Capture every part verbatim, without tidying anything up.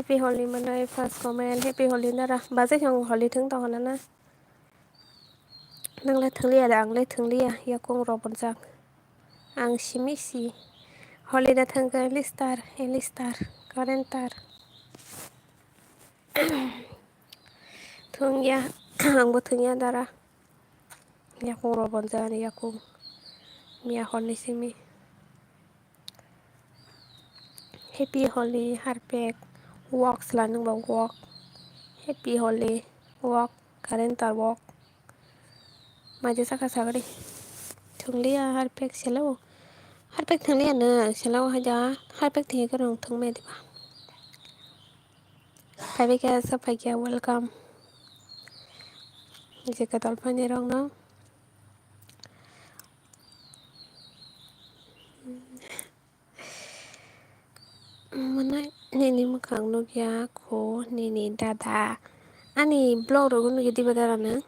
Happy Holi manai first comment. Happy Holi nara. Bazai ang Holi thung tong hana na. Nang le thung liya da, ang le thung liya. Yakung rok bonjak. Ang simi si. Holi da thung ka Elistar, Elistar, Karentar. Thung ya, ang bo thung ya dara. Yakung rok bonjak ani yakung. Miya hor ni simi. Happy Holi, Harpek, walk sla nung ba walk. Happy Holi, walk, Karentar walk. Maje saka sagri. Thung liya Harpek selo. Harpek thung liya na selo haja. Harpek thung ke rong thung me diba. Phaibai khe sa phai khe welcome. Je ka dol phai ni rong no. Mwnai nini mwkhang nukya kho nini dada. Ani vlog rogo nukya diba dara nwng?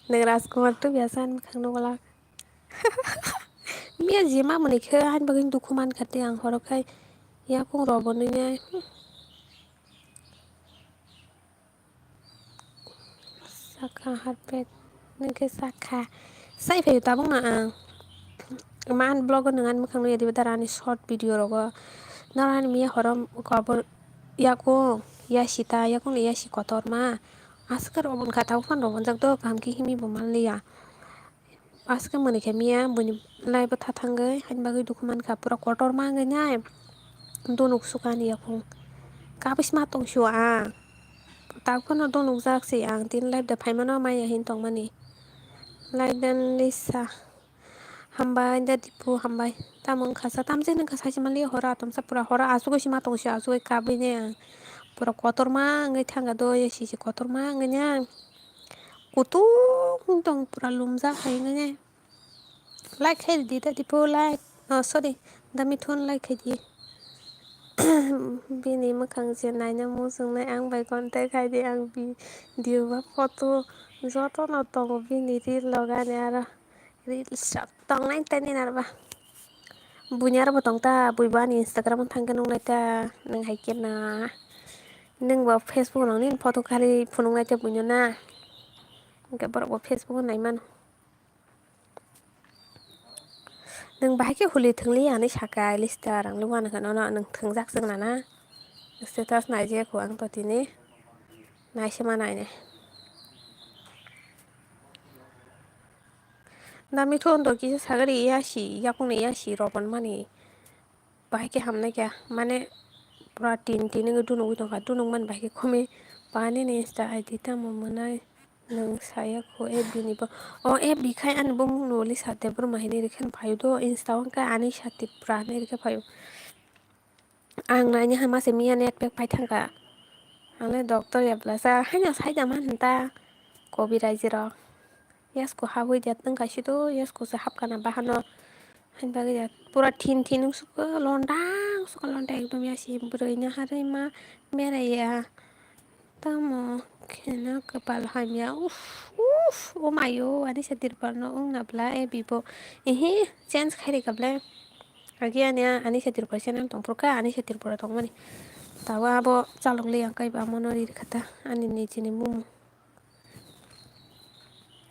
Nwng Rajkumar tubya sa ani mwkhang nukla. Miya je ma mwnwi khe ani bagwi dukhu mankha tei ang horo khai yakung rok bo nwngnai. Saka Harpek nungkhe sakha. Sai phaio tabukno ang. Ima ani vlog o nwng ani mwkhang nukya diba dara ani short video rogo. Noro ani miya horo kobor yakung yasi ta yakung ni yasi kotorma. Aswk rw bwkha tabuk phano rw bonjak do kaham khe himwi bo manliya. Aswk mwnwi khe miya buini live o tha thangwi haini bagwi dukhu mankha pura kotorma wngwi nai. Dunuk sukha ani yakung kabisma tongsiyo ang. Tabuk phano dunukjak se ang tini live da phaimano maya hin tongmani. Live dan lisa. Hambai da dipu hambai. Tamo wngkha sa tamjani wngkha saisi manliya horo atomsa pura horo asugwi sima tongsiyo asugwi kabwi nai ang. Pura kotorma wngwi thangkha do sisi kotorma wngwi nai ang. Kutung tong pura lumjak hai wngwi nai. Like khai di da dipu like. Oh, sorry. Da mithun like khai di. Bini mwkhang je naina muchungnai ang bai contact khai di ang video ba photo jotono tongo bini reel logani aro reels rok tongnai tani narba. Buini aro bo tongta buibo ani Instagram o thangkhe nuknai ta nwng hai khe na nwng bo Facebook o nini photo khali phunuknai ta buino na hwnkhe borok bo Facebook o nai mano. Nwng bahai khe holi thwngli hinwi sakha Elistar, ang le uanw kha nono nwng thwngjak chwng nana. Status naijaya kho ang to tini. Naisima nainai. Nami thon do kisa sagari yasi, yakungni yasi rw bonmani. Bahai khe hamnai kha, mane pura tin tin wngwi dunugwi tongkha, dunukmani bahai khe khumui pha nini Insta I D tamo mwnai nwng saya kho F B ni bo, o F B khai ani bumung no Lisa Debbarma hinwi rwkhe phaio do, Insta o hwnkhe Anisha Tripura hinwi rwkhe phaio. Ang naini hama se miya net pack phai thangkha, ang le doctor ya bwlasa haino saida man hinta kobiraji rok. Yasko habwi de tong kaisa do, yasko se hapkha na bahano. Haini bagwi de pura thin thin wngsuko, londang wngsuko, londang ekdom yasi bwrwi no harwi ma beraiya. Tamo kheno kwpal hamya, uff, uff, oh mayo, ani se tirpal no wngna bwla, e bibo, ehe, change khairika bwle. Agi ani, ani se tirpal se nang tongphuru kha, ani se tirpal tongmani. Tawa abo chalok le yang kaiba amo no ri kha ta, ani nijini mung.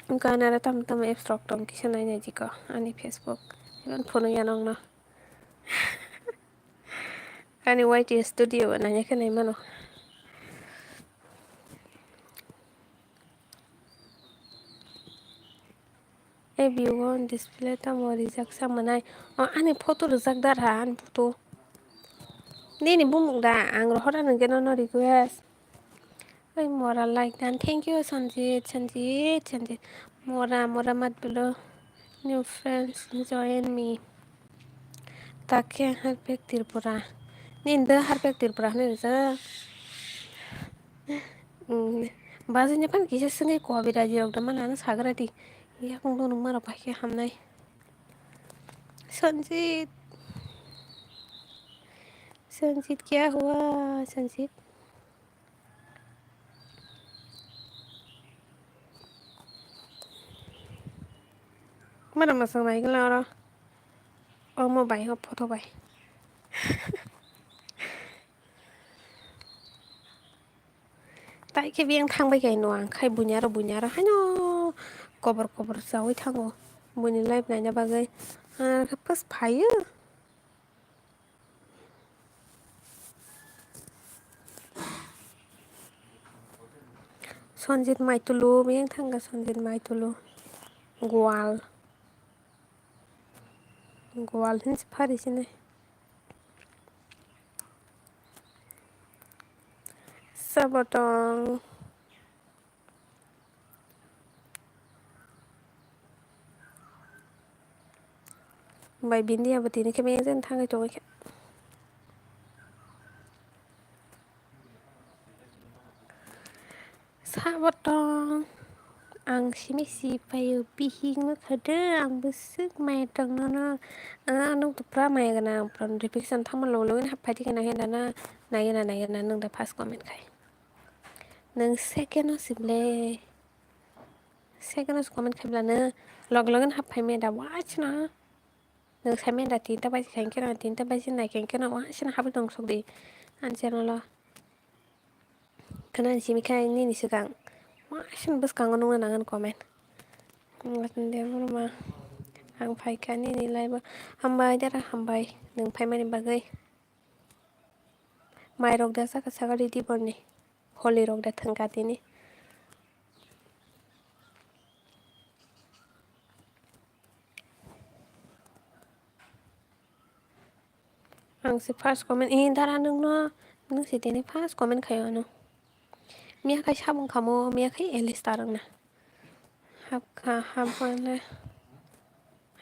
Ganaro tamo tamo apps rok tong kisa nainai jikha ani Facebook. Even phone ya nongno. Ani Y T Studio bo naina khe nai mano. A view on display tamo rijak sa manai. O ani photo rijak dara ani photo. Nini bumung da ang rohor ani geno no request. Oi mora like dan. Thank you Sanjit, Sanjit, Sanjit. Mora, mora mat bilo. New friends join me. Takhe Harpek Tripura. Nini do Harpek Tripura hinwi rijak. Bazai ni phano kisa swngwi kobiraji rok da mana ano sagra di. Yakung do nung maro paikhe hamnai. Sanjit. Sanjit kya hua Sanjit? Mana masang nai gala oro. Omo bai ho photo bai. Khe biyang thangbai khe no ang khai bunyaro bunyaro haino kobor kobor chawi thango. Buini live naina bagwi. Ah, khe pas phaio. Sanjit Maitulu, biyang thangkha Sanjit Maitulu. Gwal. Gwal hinsi phari sini. Sabotong. Bai bini abo tini khe meyang jen thangwi tongwi khe. Sabotong. Ang simi si paio bihik no khade ang bwswk maya tongno no. Ah, nung to pura maya gana, pura notification thangma lo lo hap phaidi kana he dana. Nai gana, nai gana, nung da first comment khai. Nung second o sible. Second o comment khai bla nung log log hap phai maya da watch na. Nung sai maya da tinta baji khai kena, tinta baji nai khai kena watch na hap tong sok di. An channel o. Khna simi khai nini swkang. Waisa bwskango nungna nangan comment. Ang phaikha nini live o. Hambai dara hambai nwng phaimani bagwi. Mairok da chakha saka ridi borni. Holi rok da thwngkha tini. Ang se first comment, eh, dara nungno, nung se tini first comment khayo ano. Miya khai sabung khamo, miya khai Alistar wngna. Hapkha, hapmale.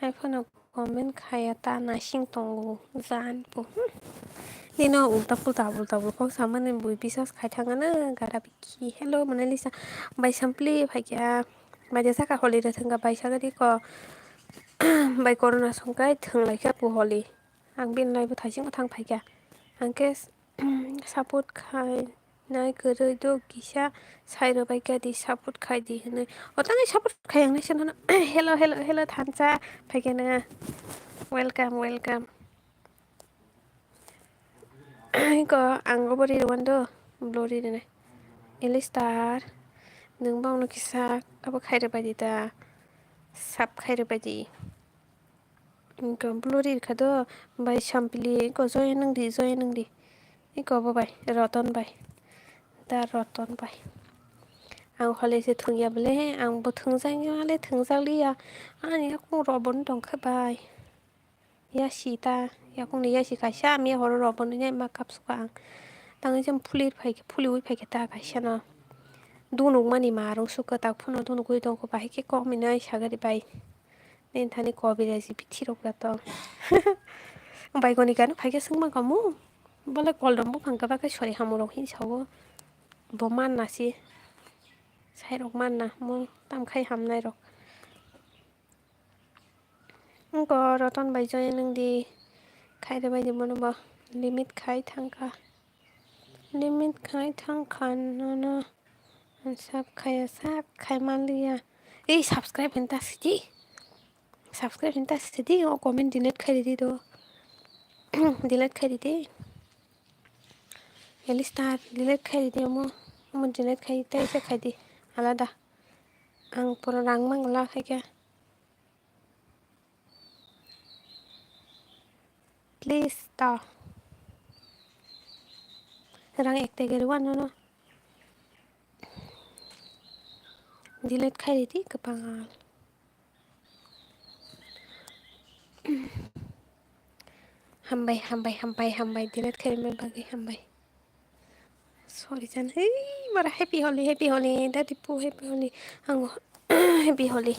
Hai phano comment khaya ta nasing tongo, jan po. Hmm. Nino ulta pulta, ulta pulta kok samani bui bisas khai thangano, gara bikhi. Hello, Mona Lisa. Bai sampli phaikya. Bai de saka holi de thangka, bai sagari ko. Bai corona songkai thanglaikha po holi. Ang bini live o thaisingo thang phaikha. Ang khe support khainai kwrwi do kisa sai rwbaikha di, support khai di hwnwi. O tangwi support khai ang naisano. Hello, hello, hello, thansa phaikha nang. Welcome, welcome. Ko ang obo ri rwando, blo ri rwnai. Alistar, nwng bangno kisa abo khai rwbai di da. Sub khai rwbai di. Wngkha blurry rwkha do, bai sampli, eko joya nang di, joya nang di. Eko bo bai, Roton bai. Da Roton bai. Ang hole se thwngya bole, ang bo thwngjak ya le, thwngjak liya. Ani yakung Roton tong khe bai. Yasi ta, yakung ni yasi kaisa, ami horo Roton ni ma kap suka ang. Tangwi jem phuli phai, phuli ui phai khe ta kaisa no. Dunuk mani ma rung suka tak phano dunuk ui tong kho, bahai khe kok minai sagari bai. Nini thani kobiraji bithi rok da tong. Bai goni gano phaikhe swngma kamu. Bole koldom buphang khe bakhe sori hamu rok hin sawo. Bo manna si. Sai rok manna mo tam khai hamnai rok. Wngkha Roton bai join wng di. Khai rwbai di bono bo. Limit khai thangkha. Limit khai thangkha nono. Sub khaya, sub khai manliya. Ei, subscribe hinta sidi. Subscribe hinta sidi. O comment delete khai ridi do. Delete khai ridi. Alistar delete khai ridi omo. Omo delete khai tei se khai di. Alada. Ang pura rang mangla khai khe. Please ta. Rang ek tege rw nono. Delete khai ridi kwpal. Hambai, hambai, hambai, hambai. Delete khai rwmani bagwi hambai. Sorry jan. Hey, mara happy Holi, happy Holi. Dadi pu happy Holi. Ang happy Holi.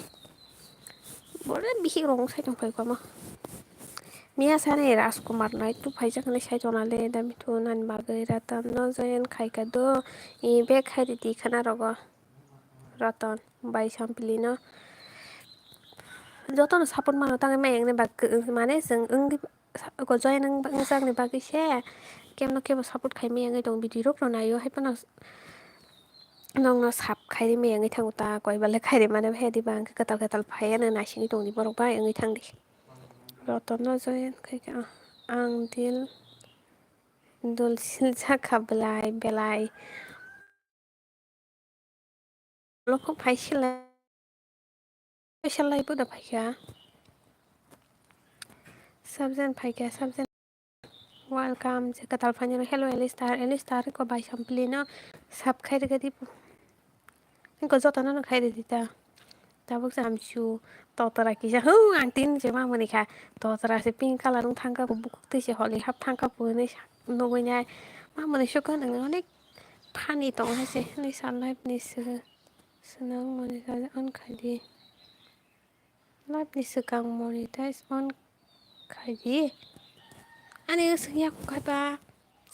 Bore bihi rong sai tong phai kama. Miya sani Rajkumar nai tu phai jak nai sai tong le da mitu nan bagwi Ratan no join khai ka do. I bek khai di di khana rogo. Ratan bai sampili no. Joto no support mano tang mai ang ne bak mane jeng ang ko join ang jak ni bagwi se. Kemno kebo support khai mai ang tong video rok no nayo hai pano. Nokno sap khairi miyangwi thango ta, koi bale khairi mane he diba, hwnkhe kwtal kwtal phaiya nw naisingwi tongdi borok bai wngwi thangdi. Rotonno join khaikhe ang dil dul siljak kha belai belai. Lok phai silai. Special live da phaikha. Subject phaikha, subject. Welcome, je katal phainai, hello, Alistar, Alistar, ko bai sampli no sub khai rwgadi. Ko joto no khai rwdi ta. Tabuk samsu, totora kisa, hu, ang tin je ma mani kha. Totora se pink color wng thangkha, bukhuk twi se holi hap thangkha, bo hinwi sa-, nugui nai. Ma mani sukha nang onek funny tong hai se, hinwi sa live ni se, swnang mani sa on khai di. Live ni swkang monetize on khai di. Ani wngkha yakung khai ba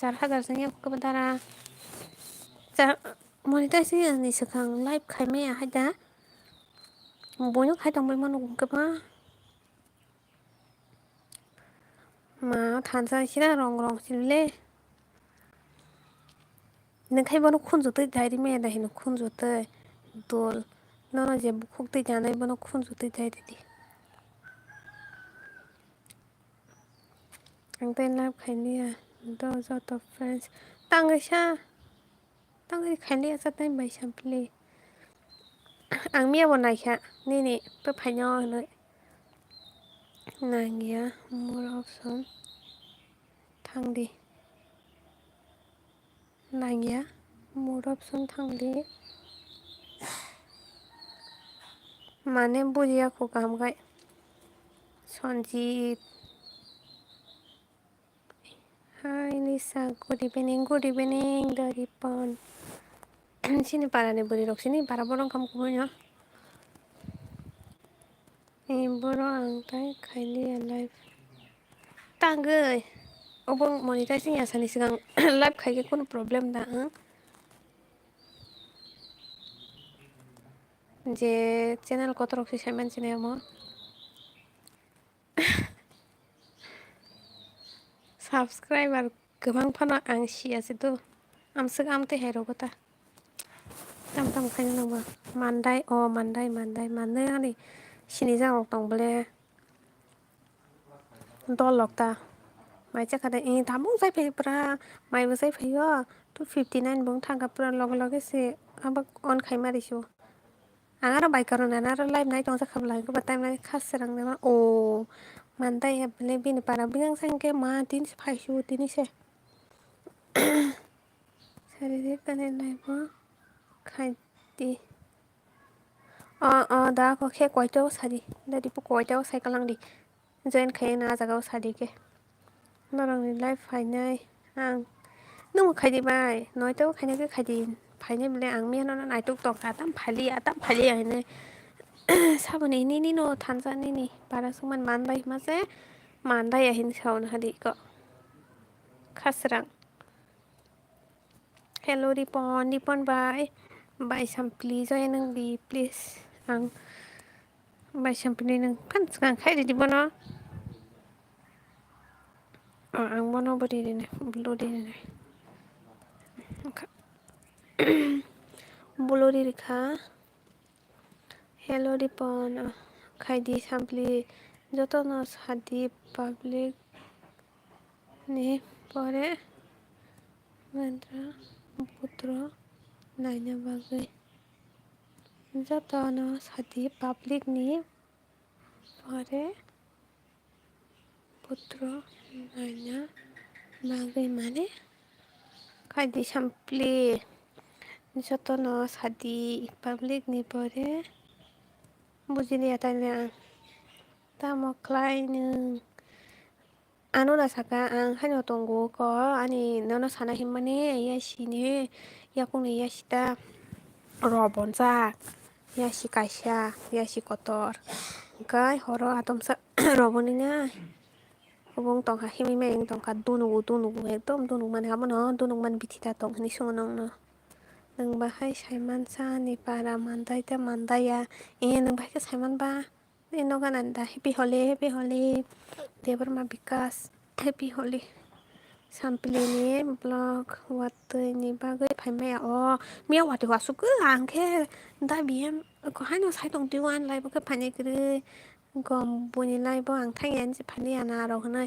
char hajar se yakung khai ba dara. Char monetize ni swkang live khai maya hai da. Boino khai tong bai mano khe ba. Ma thansa sira rong rong sile. Nang khai bono khunju twi dai ri maya da hino khunju twi dol. Nono je bukhuk twi janai bono khunju twi dai ridi. Ang tei love khai liya do joto friends. Tangwi sa. Tangwi khai liya sa tei bai sampli. Ang miya bo naikha nini twi phaino hinwi. Nangya more option thangdi. Nangya more option thangdi. Mane bujiya khu kaham khai. Sanjit. Hi Lisa, good evening, good evening, Daripon. Sini para ni bwrwi rok sini para borok kam kubui no. Ni boro ang tai khai liya live. Tangwi. Obo monetizing ya sani sigang live khai khe kono problem da ang. Je channel kotorok si saiman sini amo. Subscriber kwbang phano ang siya se do. Amswk amtwi hai rogo ta. Tam tam khaina nangba. Mandai, o mandai, mandai, mandai ani sinijak rok tong bole. Dol lok ta. Mai chakha de, eh, tabuk jai phai pura. Mai bo jai phaio. Two fifty nine bung thangkha pura loge loge se. Abak on khai mari su. Ang aro bai karwi nana aro live nai tong jak kha bwla hwnkhe ba time nai kha srang nai ma o mandai ya bwle bini para bini ang sa hwnkhe ma tini se phai su tini se sari de kane live o khai di o o da ko khe koito sadi da di pu koito sai kalang di. Join khai na ah jaga o sadi khe. Norok ni live phainai ang. Nwng bo khai di bai. Noito o khaina khe khai di. Phainai bole ang miya no naitok tong kha. Tam phali ya, tam phali ya hinwi. Saboni nini no thansa nini. Para sungman mandai hima se. Mandai ya hin sauna hadi ko. Khasrang. Hello Ripon, Ripon bai, bai sampli join nang di please. Ang bai sampli nang phan swkang khai ridi bono. Oh, ang bono bo ridi nai, bulu ridi nai. Bulu ridi kha. Hello Ripon, ah, khaidi sampli jotono sadi public ni pore Mandra putro naina bagwi. Jotono sadi public ni pore putro naina bagwi mane khaidi sampli jotono sadi public ni pore bujiliya taina ang tamo khlai nwng ano da saka ang haino tongo ko ani nono sana himmani ya sini yakungni ya sita ro bonjak. Yasi kaisa, yasi kotor. Hwnkhe horo atomsa roboni na. Obo wng tongkha, himwi maya wng tongkha, dunugo, dunugo, ekdom dunuk mani abono, dunuk mani bithi ta tong hinwi swngo nokno. Nwng bahai saimansa ni para mandai ta mandai ya. E, nwng bahai khe saiman ba. Eno gana da happy holi, happy holi. Debbarma Bikas, happy holi. Sampli ni vlog watwi ni bagwi phai maya o. Miya watwi wasuk ang khe da B M ko haino sai tong twi o ani live o khe phainai kwrwi. Gom boni live o ang thang ya ani se phainai ya na rok hinwi.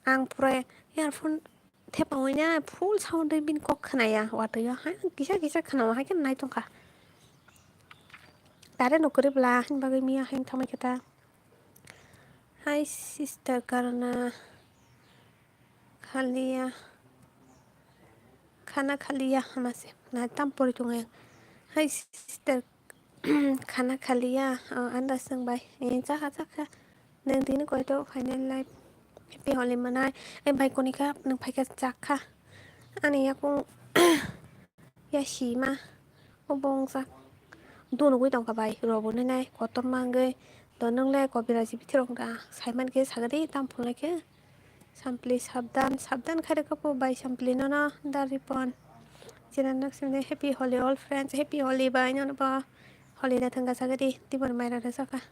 Ang pura earphone Thepawina full sound wi bini kok khwnaya watwi o, ha, kisa kisa khwnao, hai kheno nai tongkha. Tare no kwrwi bla hini bagwi miya haino thangbai khe ta. Hi sister Karna Khaliya. Khana Khaliya hama se. Na tam pori tongo yang. Hi sister Khana Khaliya. Oh, anda seng bai. Eh, chakha chakha. Nang tini koi to final life. Happy Holi manai. Eh, bai koni kha nang phai kha chakha. Ani yakung ya sima. O bongsa. Dunugwi tongkha bai, robo nai nai, kotor mangwi. Do nwngle kobiraji bithirok da, saiman khe sagadi, tam phunai khe. Sampli sabdan, sabdan khairokhe po bai sampli nono, dari pon. Jena nok sini happy Holi all friends, happy Holi bai nono bo. Holi da thangka sagadi, tibor maira da saka.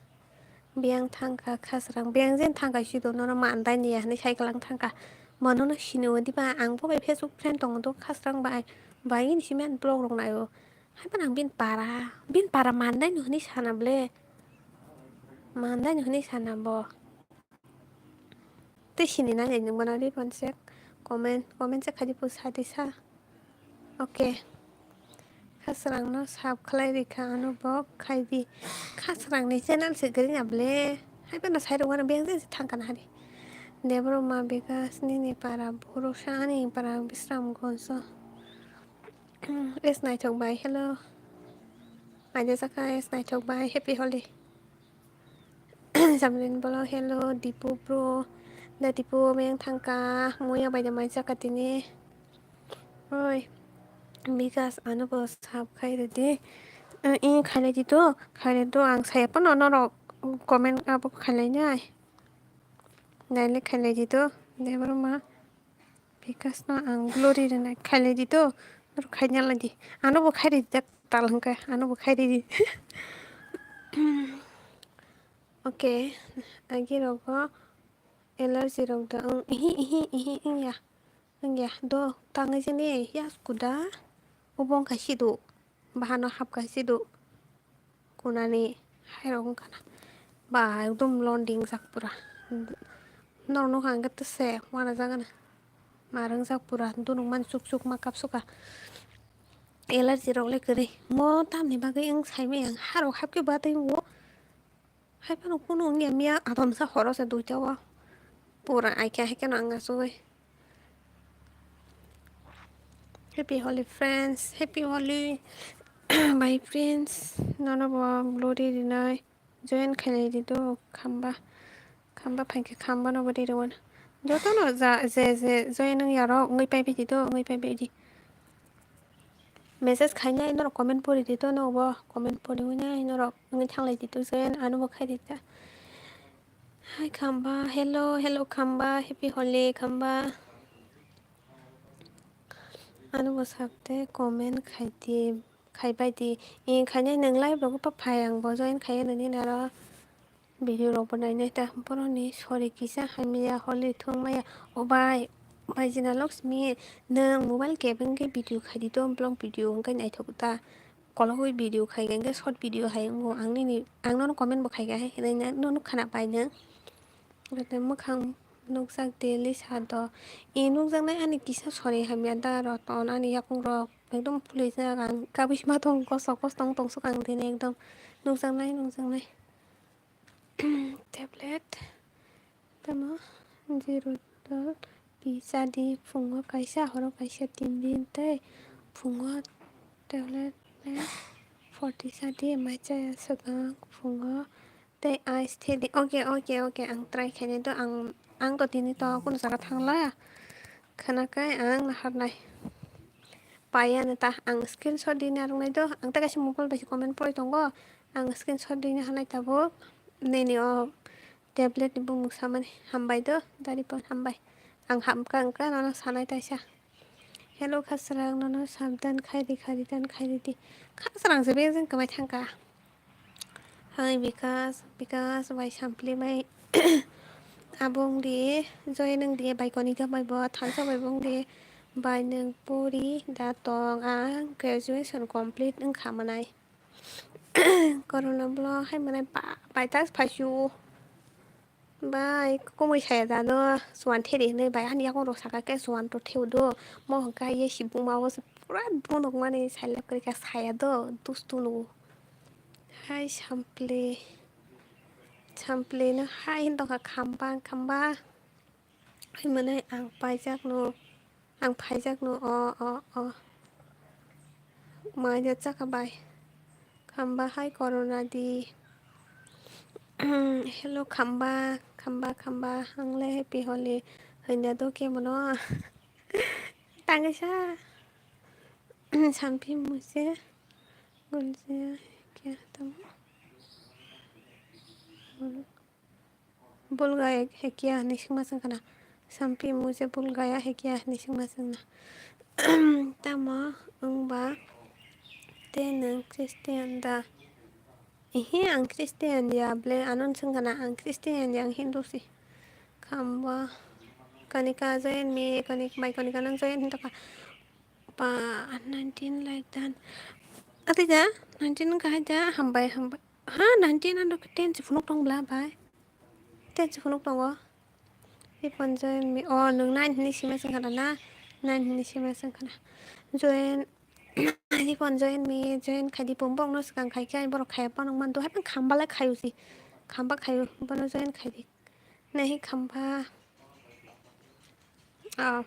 Biyang thangka khasrang, biyang jen thangka sido nono mandai niya hinwi sai kwlang thangka. Mono no sini o diba, ang bo bai Facebook friend tongo do khasrang bai, bai ni simen blog rok naio. Hai phano ang bini para, bini para mandai no hinwi sana ble. Mandai no hinwi sana bo. Tei sini nai nai nwng bono ri pon sek. Comment, comment se khaidi po sa di sa. Okay. Khasrang no sab khlai ri kha ano bo khai di. Khasrang ni channel se gari na ble. Hai phano sai rok wano beng se thang kana hari. Debro ma Bikas nini para boro sa ani para Bisram Gonso. S Naithok bai, hello. Aja saka S Naithok bai, happy Holi. Jamrin bolo, hello, Dipu bro. Da Dipu meng thangka, muya bai da mai saka tini. Oi, Bikas ano bo sab khai redi. Eh, eh, khailai di to, khailai to, ang saya pano norok comment abo khailai nai. Naile khailai di to, Debro ma. Bikas no ang glory rwnai khailai di to, norok khaina lai di. Ano bo khai ridi tak tal hwnkhe, ano bo khai ridi. Okay, agi rogo allergy rok da wng, ihi, ihi, ihi, wngya, wngya, do, tangwi jani, yas kuda, obo wngkha sidu, bahano hapkha sidu. Kunani hairok wngkha na. Ba ekdom londing jak pura. Norok nokha hwnkhe tese uanajak gana. Ma rwngjak pura dunuk mani chuk chuk ma kapsuka. Allergy rok le kwrwi. Mo tamni bagwi wng saimaya ang harok hapkhe batwi o. Hai phano kunu wngya miya atomsa horo se duita o. Pura aikha hai kheno ang asugwi. Happy Holi friends, happy Holi my friends. Nono bo glory rinai join khailai di do khamba, khamba phaikhe khamba no bo ri rwna. Jotono ja je je join wng yarok wngwi pai bai di do, wngwi pai bai di. Message khainai norok comment pori di to, no bo comment pori winai norok wngwi thanglai di to join ano bo khai di ta. Hi khamba, hello, hello khamba, happy Holi khamba. Ano bo sakte comment khai di, khai bai di. Ee, khainai nwng live rogo pa phai ang bo join khai nini naro video rok bo nainai ta. Boroni sori kisa hamya Holi thung maya. O bai, bai Jina Lakshmi, nwng mobile kebeng khe video khai di to, vlog video hwnkhe naithok ta. Kologwi video khai khe short video hai wngo. Ang nini, ang nono comment bo khai kha hai hinwi nono khana pai nwng. Mwkhang nukjak daily sa do. E nukjaknai ani kisa sori hamya da Roton ani yakung rok ekdom phulijak ang kabui sima tong kosto kosto wng tong sok ang tini ekdom nukjaknai nukjaknai. Tablet tamo zero dol kisa di phungo kaisa horo kaisa tin din tei phungo tablet forty sa di mai chaya swkang phungo. Tei ice thedi. Okay, okay, okay. Ang try khainai do. Ang, ang to tini to kunu jaga thangla. Khwnakhai ang naharnai. Paiya no ta. Ang screenshot rini arwngnai do. Ang ta kaisa mobile bai se comment pori tongo. Ang screenshot rini hanai tabuk. Nini o tablet ni bumung samani. Hambai do. Dari pon hambai. Ang hamkha wngkha nono sanai taisa. Hello khasrang, nono sabdan khairi khari dan khairi di. Khasrang se beng jeng kwmai thangka. Hai Bikas, Bikas bai sampli bai abong di, joy nang di, bai koni ka bai bo thansa bai bong di, bai nang pori da tong ang graduation complete wngkha manai. Corona blo hai manai ba, bai tas phaisu. Bai, kumui saya da do, suan theri hinui bai, ani yakung rok saka ke suan to theu do, mo hwnkha ye si buma o se pura bunuk mani sailap kwrwi kha saya do, dustu nugo. Hai Sampli, Sampli no hai hin tongkha, khamba, khamba. Hai mwnwi ang paijak no, ang phaijak no, o, o, o. Manya chakha bai. Khamba hai corona di. Hello khamba, khamba, khamba. Ang le happy Holi. Hanya do ke mono. Tangisa. Sampli muse. Gulzia kya tamo? Bulgaya hai kya hinwi swngma swngkhana. Sampli muse bulgaya hai kya hinwi swngma swngna. Tamo wngba tei nwng Christian da? Ihi, ang Christian ya ble, ano swngkhana ang Christian ya, ang Hindu si. Khamba Kanika join me, Kanik-, bai Kanika nang join hinta ka. Ba, nineteen like that. Ati ja, nineteen wngkha hai ja, hambai, hambai. Ha, nineteen ano ten se phunuk tong bla bai. Ten se phunuk tongo. Ripon join me. Oh, nwng nine hinwi sima swngkhana na? Nine hinwi sima swngkhana. Join. Ripon join me, join khaidi pum bok no swkang khai khe borok khaya phano man do hai phano khamba lai khayu si. Khamba khayu, bono join khaidi. Nahi khamba. Oh.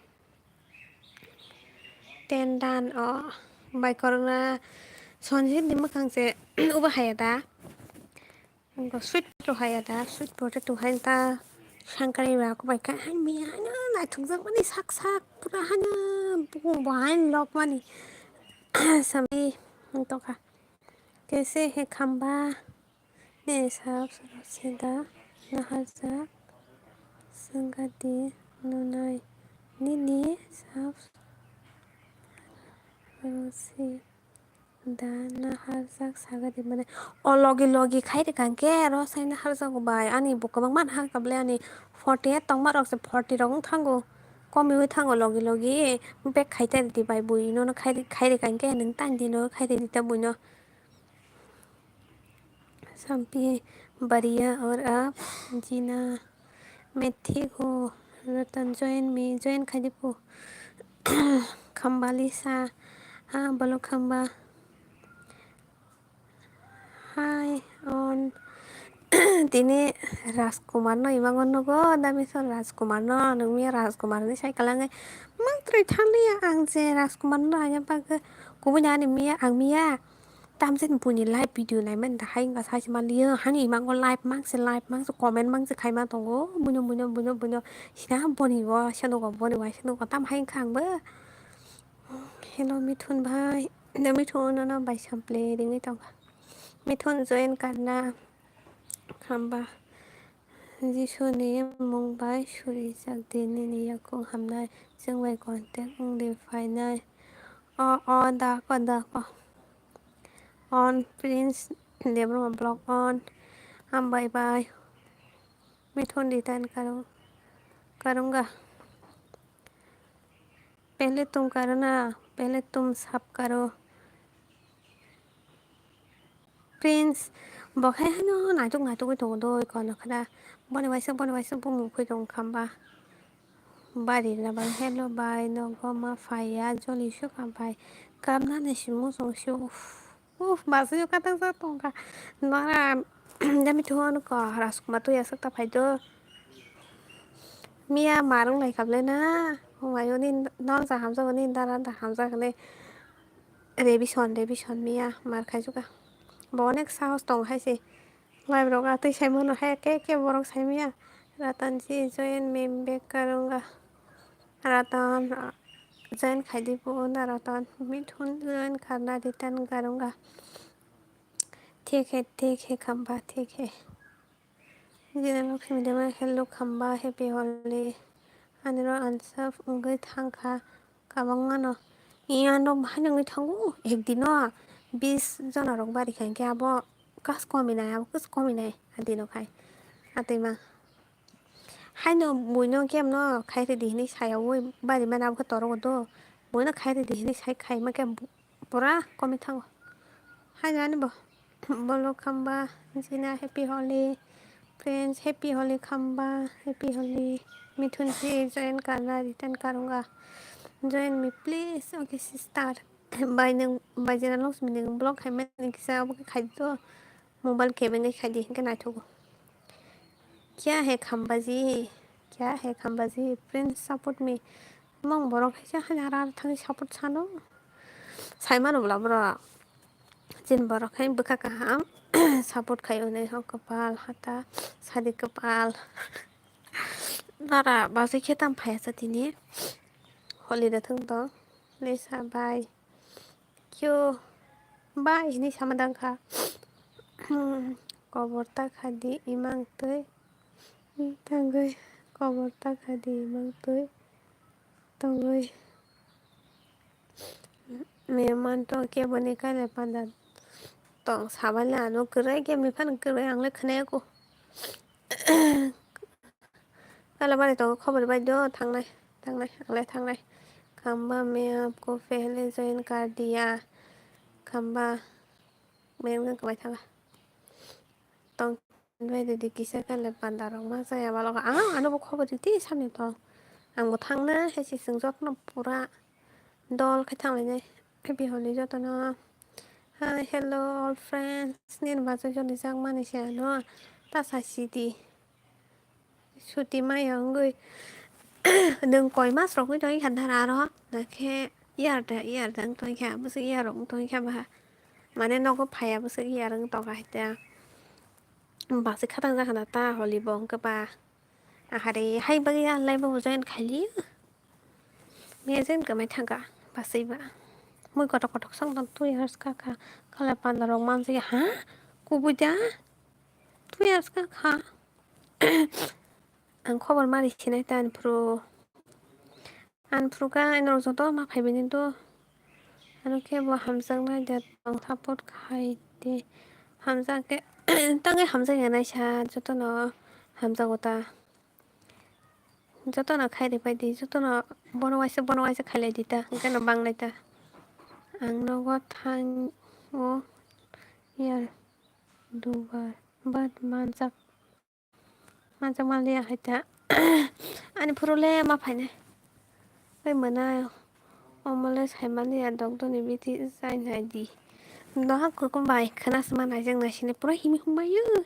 Ten dan, oh. Bai korona sonjit ni mwkhang se uba haya da. Sweet potato haya da, sweet potato hai ta sangkari ba ko bai ka hai mi hai na naithok jak mani sak sak pura hai na bukung bo hai lok mani. Sami tokha. Kaise he khamba. Ne sap sida naharjak sangadi nunai nini sap sida naharjak sagadi mane. O logi logi khai rikang khe aro sai naharjago bai ani bo kwbangma nahar kable ani forty eight tongma rok se forty rok wng thango komiui thango logi logi bek khai ta ridi bai bui no khai rikang khe nwng tang di no khai ridi ta bui no. Sampi bariya aur aap jina main thik ho. Ratan join me, join khai di po. Khamba Lisa, ha bolo khamba. Hai on. Tini Rajkumar no imango nugo, dami son Rajkumar no, nung miya Rajkumar ni sai kalangai. Mang troi thang liya ang je Rajkumar no aya bagwi kubui nani miya ang miya. Tamjani buini live video naimani da hai wngkha saisa manliya, hani imango live mangse, live mangse, comment mangse khaima tongo, buino, buino, buino, buino, sina boni waisa nugo, boni waisa nugo, tam hai wngkha angbo. Hello Mithun bhai, no Mithun no no bai sample ringwi tongkha. Mithun join karna khamba. Jisuni mung bai surijak di nini yakung hamnai, chwng bai contact wng di phainai. O, o, da ko, da ko. On, Prince Debbarma vlog on. Hambai bai. Mithun di tan karung, karunga. Pehle tum karo na, pehle tum sap karo. Prince, bo khe hano naituk naitugwi tongo doi kono khada. Boni waisa, boni waisa bumung khoi tongo khamba. Bari na bang hello bai, nogo ma phaiya, joli sukha bai. Kapnani si muchung si, uff, uff, basio katang sa tongkha. Nora, dami thuan ko, Rajkumar tui aswk ta phai do. Miya marung lai kable na, mayoni nor ja hamjagoni, dara da hamjagoni. Revision, revision miya mar khaijukha. Bo onek sahos tong hai se. Live rok atwi sai mano hai ke ke borok sai miya. Ratan ji join me back karunga. Ratan, ah, join khai di bo na Ratan. Mithun join karna return karunga. Thik he, thik he khamba, thik he. Jina Lakshmi Dema, hello khamba, happy Holi. Ani ro answer wngwi thangkha kabangma no. Iya no bahai nangwi thango, ekdino bis jona rok bari kha, hinkhe abo kas komi nai, abo kas komi nai, adino khai. Atwima. Haino buino kemno khai ridi hinwi sayaui bari mana abo khe torogo do. Buino khai ridi hinwi sai khaima khe bu-, pura komi thango. Haino ani bo. Bolo khamba, Jina happy Holi. Friends, happy Holi khamba, happy Holi. Mithun si join karna return karunga. Join me please, okay sister. Bai nung, bai Jina Lakshmi nung vlog khai mani kisa abo khe khai do. Mobile kebengwi khaidi hinkhe naithogo. Kya hai khambaji? Kya hai khambaji? Friends support me. Mong borok haisa haino aro aro thangwi support sano. Saimano bwla borok. Chini borok hai bwkha kaham support khai hwnwi ho kwpal hata sadi kwpal. Nara basi khe tam phaiya sa tini. Holi da thung to. Lisa bye. Kyo bye hinwi sama dang kha. Kobor ta kha di imang twi. Tangwi kobor ta kha di imang twi. Tongwi. Mehman to keboni kailai panda tong sabaile ano kwrwi keboni phano kwrwi ang le khwnaya kho. Kailai bari tongo khobor bai do thangnai thangnai ang le thangnai. Khamba main aapko pehle join kar diya. Khamba main wng kwbai thanga. Tong. Bai redi kisa kale panda rok ma chaya balogo. Ah, ano bo khobor ridi samni to. Ang bo thangna hai se chwng jotono pura dol khe thanglainai. Happy Holi jotono. Hi, hello all friends. Nini bachoi joni jak mani se ano ta sa sidi. Suti maya wngwi. Nwng koi mas rok wngwi tongwi kha dara aro. Nakhe year da, year da wng tongwi kha. Bwswk year rok wng tongwi kha ba. Mane nogo phaiya bwswk year wng tongkha hai ta. Basi khatang jakha na ta holi bo hwnkhe ba. Ahare hai bagwi ya lai bo join khaili. Mejen kwmai thangkha basi ba. Mui kotok kotok song tong two years ka kha. Kala panda rok manjak ya ha. Kubui da. Two years ka kha. Ang khobor mari sinai ta ani phuru. Ani phuru khe norok joto ma phai bini do. Ano khe bo hamjaknai de tong support khai de. Hamjak khe tangwi hamjak ya naisa jotono hamjago ta. Jotono khai rwphai di, jotono bono waisa, bono waisa khailai di ta, hwnkhe no banglai ta. Ang nogo thango year dubar bad manjak. Manjak manliya hai ta. Ani phuru le ma phainai. Bai mwnai. Omo le sai manliya, dokdoni biti chai nai di. Doha kukum bai khwna sima naijak naisini pura himi humbaio.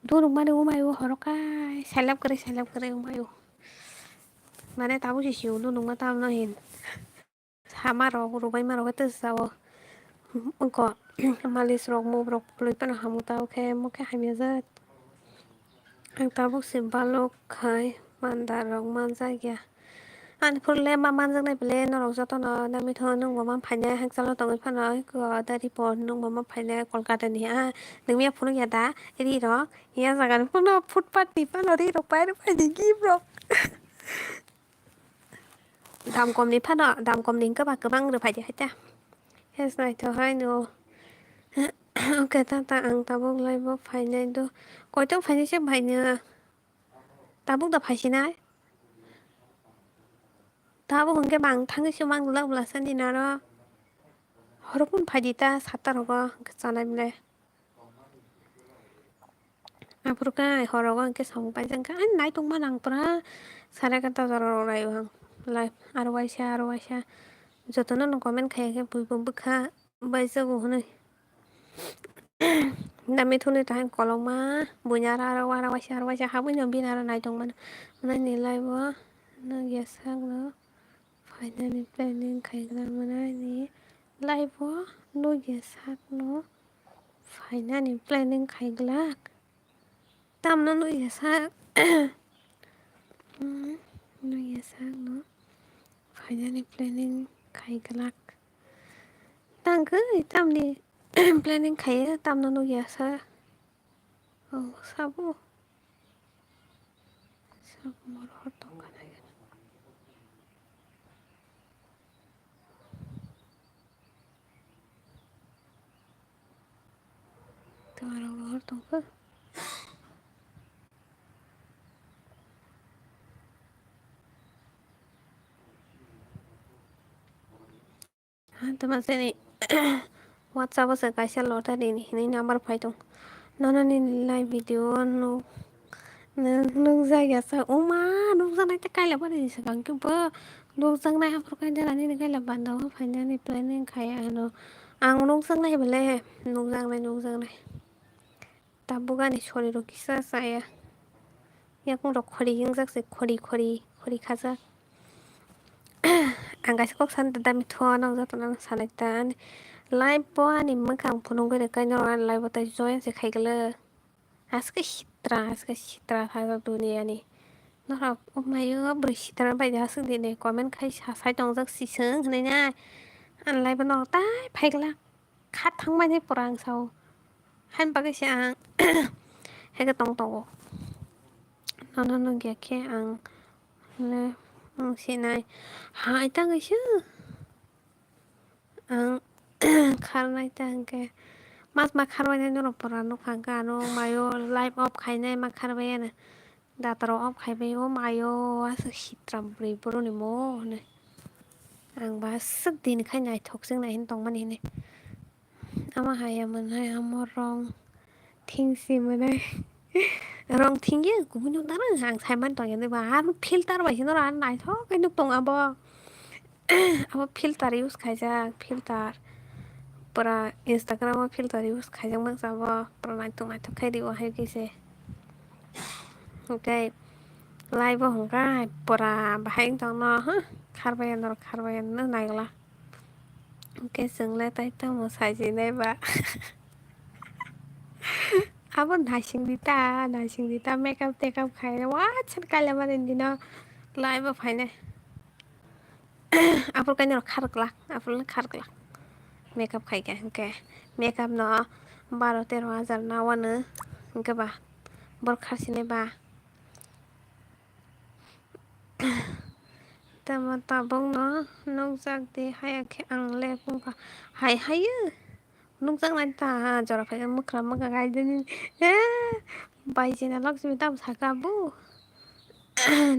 Dunuk mani umai o horo kai. Sailap kwrwi, sailap kwrwi umai o. Mane tabuk se sio dunuk ma tamno hin. Sama rok, rubaima rok khe tei sao. Wngkha malis rok, mop rok pului phano hamu ta, o khe mo khe hamya jat. Ang tabuk se balok khai panda rok manjak ya. Ani phuru le ma manjak nai bele norok jotono nami tho nwng bo man phainai hakchalo tongwi phano eko dari po nwng bo man phainai Kolkata ni ha. Nwng ya phunuk ya da ri rok ya jaga ni phano footpath ni phano ri rok pai rok phai di gift rok. Dam kom ni phano, dam kom ni hwnkhe ba kwbang rw phai di hai ta. Hes naitho hai no. Hwnkhe ta ta ang tabuk lai bo phainai do. Koitong phainai se phainai. Tabuk da phaisinai. Tabuk hwnkhe bang thangwi se mang glak bwla sani naro. Horo phun phai di ta satta rogo hwnkhe chanai bwle. Aphuru khe horogo hwnkhe samung paijak kha, ani naitok mano ang pura sare khe ta jora rok rai o ang live aro waisa aro waisa jotono no comment khai khe buibo bwkha baijago hwnwi. Nami thunwi ta kolokma buini aro aro waisa aro waisa habwi no bini aro naitok mano hwnwi ni live o nukya sakno. Phainani planning khaigwlak mwnani life o nukya sakno phainani planning khaigwlak. Tamno nukya sak, hmm, nukya sakno phainani planning khaigwlak. Tangkhe tamni planning khaiya tamno nukya sa. Oh, sabo. Sabo mor hor tongkha nai gana. Tong aro hor tongkha. Tama sini WhatsApp o se kaisa lottery ni hinwi number phai tong. Nono nini live video o nuk, nuk, nukjak ya sa. Uma, nukjaknai tei kaila bari se bang khe bo. Nukjaknai aphuru kaisa nini kaila banda o phainani planning khai ano. Ang nukjaknai bole, nukjaknai, nukjaknai. Tabuk ani soriro kisa chaya. Yakung rok khori hingjak se, khori, khori, khori khajak. Ang kaisa kok sani da dami thua nang joto nang sanai ta ani live bo ani mwkhang phunugwi rwkha norok ani live bo tai join se khai glak. Aske sitra, aske sitra thajak duniya ni. Norok o mayo bwrwi sitra bai aswk dini comment khai sa sai tongjak siswng hinui nai. Ani live bo norok tai phai glak. Kha thangmani pura ang sao. Haini bagwi se ang heke tong tongo. Nono nungya khe ang le ang sinai hai tangwi se ang kharnai ta hwnkhe mas ma kharbainai norok pura nukha hwnkhe ano mayo live off khainai ma kharbai ano. Dataro off khaibai o mayo aswk sitra bwrwi boroni mo hinui. Ang ba aswk din khai naithok se nai hinui tongmani hinui. Ama hai ya mwnai amo rong thing si mwnai. Rong thing ya kubui no dara ang sai man tong ya ba ar filter bai hinui ar naithok khai nuk tong abo. Abo filter use khaijak filter. Pura Instagram o filter use khaijak mang sabo pura naithok naithok khai rio hai khe se. Hwnkhe live o hwnkhe pura bahai wng tongno, huh, kharbai norok kharbai no naigwla. Hwnkhe chwng le tai tamo saijinai ba. Abo naising di ta, naising di ta, makeup tekap khai, waisa kaila mani dino live o phainai. Aphuru kainwi rok kharwk glak, aphuru le kharwk glak. Makeup khai khe, hwnkhe makeup no baro tero hajar na wano, hwnkhe ba borok kharsinai ba. Tamo tabuk no nukjak di, haya khe ang le wngkha. Hai hayo, nukjak nai ta, jora phai mwkhra mwkha khai dini. Eh, bai jina lok simi tamo saka bu.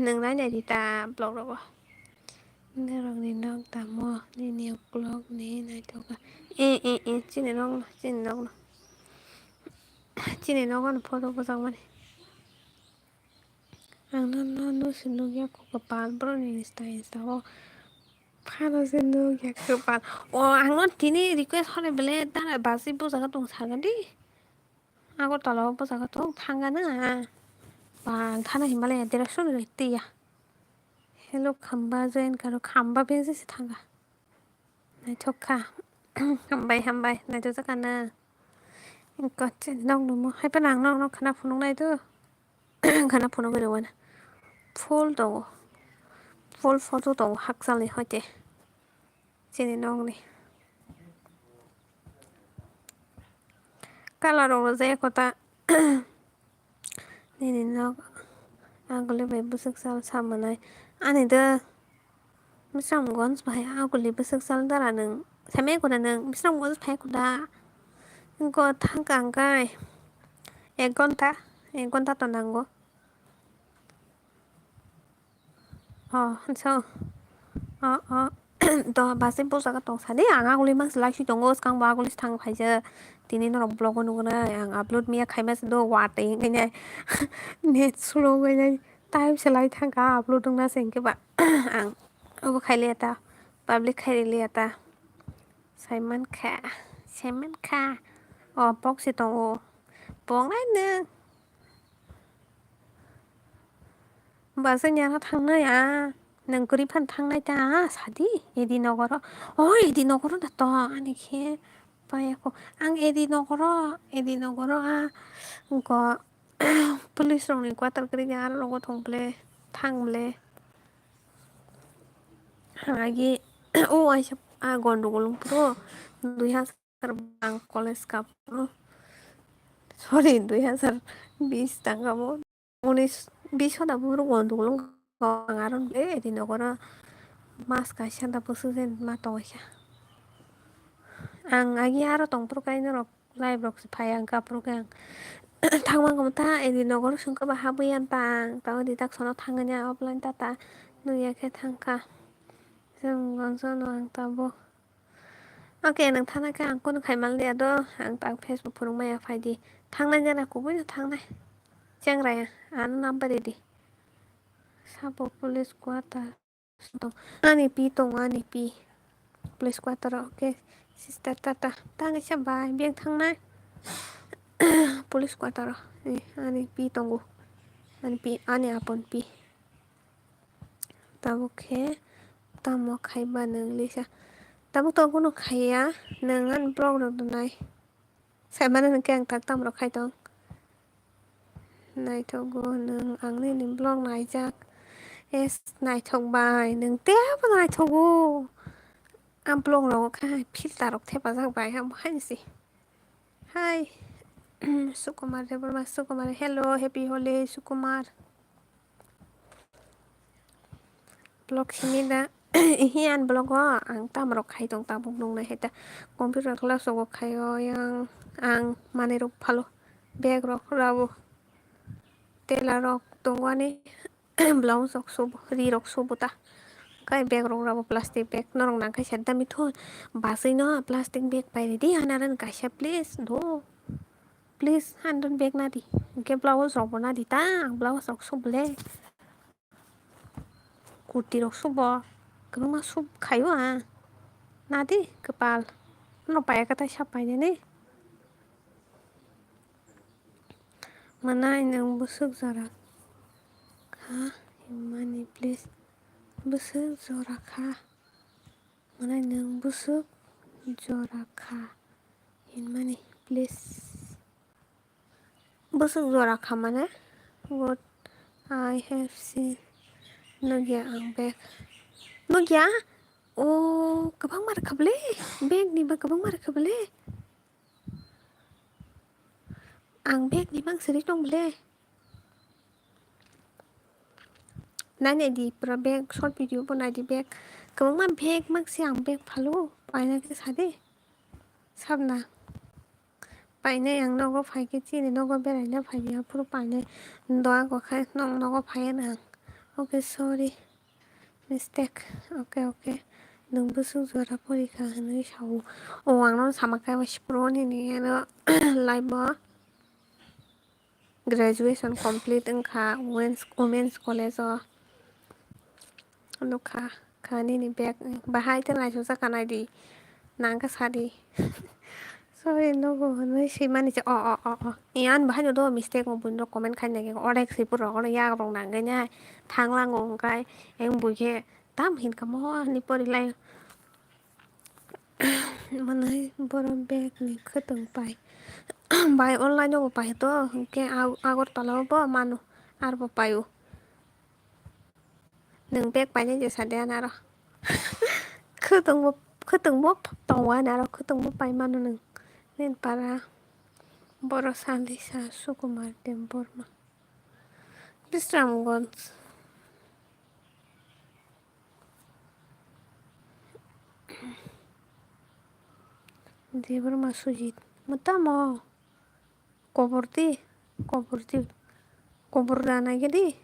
Nwng nai nai di ta vlog rogo. Norokni nok tamo nini ukulok ni naithoka. Eh, eh, eh, chini nok no, chini nok no. Chini nok no photo bwchak mani. Ang no, no, no se nukya kho kwpal borok ni insta, insta o. Phano se nukya kwpal. O, ang no tini request hwnwi bele dara basi bwsaka tong saga di. Agartala o bwsaka tong thangana. Ba, ang thana Himalaya direction rwtwi ya. Hello, khamba join karo, khamba bense se thanga. Naithok kha. Hambai, hambai, naithok jakha na. Ingkha chini nok numo. Hai phano ang nok nok khana phunuk nai do. Khana phunuk gwi rwna. Full tongo. Full photo tongo hakchalni hoite. Chini nokni. Colour rok rwjak kota. Nini nok aguli bai bwswk sal sa mwnai. Ani do bwswk gonj bai aguli bwswk sal dara nwng. Samya kota nwng bwswk gonj phai kota. Go thang kang kai. Ek gonta, ek gonta to nango. Oh, so. Oh, oh. To basi bwsaka tong sadi, ang aguli mangsi laisi tongo, skang bo aguli thang phaijak. Tini norok vlog o nugo nai, ang upload miya khaima se do, watwi wngwi nai. Net slow wngwi nai. Time se lai thangkha, upload wngna se hwnkhe ba. Ang obo khai liya ta, public khai liya ta. Saiman kha, saiman kha. Oh, pok se tongo. Pok nai nwng. Bwswk nyara thangnai a, nwng kwrwi phano thangnai ta, sadi, Edi nogoro. O, Edi nogoro da to, ani khe paya kho. Ang Edi nogoro, Edi nogoro a, go, police rokni quarter kwrwi khe aro rogo thong ble, thang ble. Agi, o waisa a gondogol wng phuru, dui hajar bang college ka phuru. Sorry, dui hajar bis tang ka bo. Unis, bis hota phuru gondogol wng kha, ang aro le Edi nogoro mas kaisa da bwswk je ma tongwi kha. Ang agi aro tong phuru khe norok live rok se phai ang ka phuru khe ang thangma kamo ta Edi nogoro song khe ba habwi ya ta ang ta Edi tak sono thangani offline ta ta nukya khe thang kha. Chwng ang sono ang tabuk. Oke, nwng thana khe ang kunu khai manliya do, ang tak Facebook phunuk maya phai di. Thangnai jana kubui no thangnai. Chengra ya, ano number ridi. Sabo police quarter. Ani pi tongo, ani pi. Police quarter, oke. Sister tata, tang isa bai, beng thangnai. Police quarter o, eh, ani pi tongo. Ani pi, ani apon pi. Tabuk khe tamo khaiba nwng Lisa? Tabuk to kunu khaiya, nwng ani vlog rok nai. Saimano hwnkhe ang tak tamo rok khai tong. Naithogo nwng ang nini vlog naijak. Es, naithok bai, nwng teibo naithogo. Ang vlog rogo khe filter rok thepajak bai, ang bo haino se. Hi. Sukumar Debbarma, Sukumar. Hello, happy Holi, Sukumar. Vlog simi da. Ihi an vlog o ang tamo rok khai tong tabuk nung nai hai ta. Computer class rogo khai o yang ang manwi rok phalo. Bag rok rabo. Tela rok tongo ani. Blouse rok subo, ri rok subo ta. Kai bag rok rabo plastic bag. Norok nang kaisa dami thun. Basui no plastic bag pai ridi. Anaran kaisa please do. Please, handle bag nadi. Hwnkhe blouse rok bo nadi ta. Ang blouse rok subo le. Kurti rok subo. Kwbangma sub khaio ang. Nadi kwpal. No paya kwtai sa painani. Mwnai nwng bwswk jora kha hinmani please. Bwswk jora kha. Mwnai nwng bwswk jora kha hinmani please. Bwswk jora kha mane? What I have seen. Nukya ang bag. Nukya? O, kwbangma rwkha bwle. Bag ni ba kwbangma rwkha bwle. Ang bag ni mang siri tong bwle. Nai nai di pura bag short video bo nai di bag. Kwbangma bag mang si ang bag phalo. Paina khe sa de. Sabna. Painai ang nogo phai khe chini nogo beraina phai ya phuru painai. Doa go khe nong nogo phai ya nang. Okay, sorry. Mistake. Okay, okay. Nwng bwswk jora pori kha hinwi sao. O ang no sama khe sipro nini ano live o graduation complete wngkha women's, women's college o. Nukha kha nini bag bahai tei naisuk jak kanai di nang khe sadi. Sorry, nogo hwnwi swimani se o, o, o, o. Iyan bahai no do mistake mo buino comment khai nai khe orek swi puro ono yak rok nang khe nai thang lango hwnkhe eng bui khe tam hin kha mo ani pori lai. Mwnai borok bag ni khwtwng pai. Bai online o bo pai to hwnkhe Ag-, Agartala o bo mano arbo pai o. Nwng bag painai je sa de anaro. Khwtwng bo, khwtwng bo tongo anaro, khwtwng bo pai mano nwng. Nen para borok sandi sa Sukumar Debbarma. Bisramganj. Debbarma Sujit. Mwtamo. Kobor di. Kobor di. Kobor rana gedi.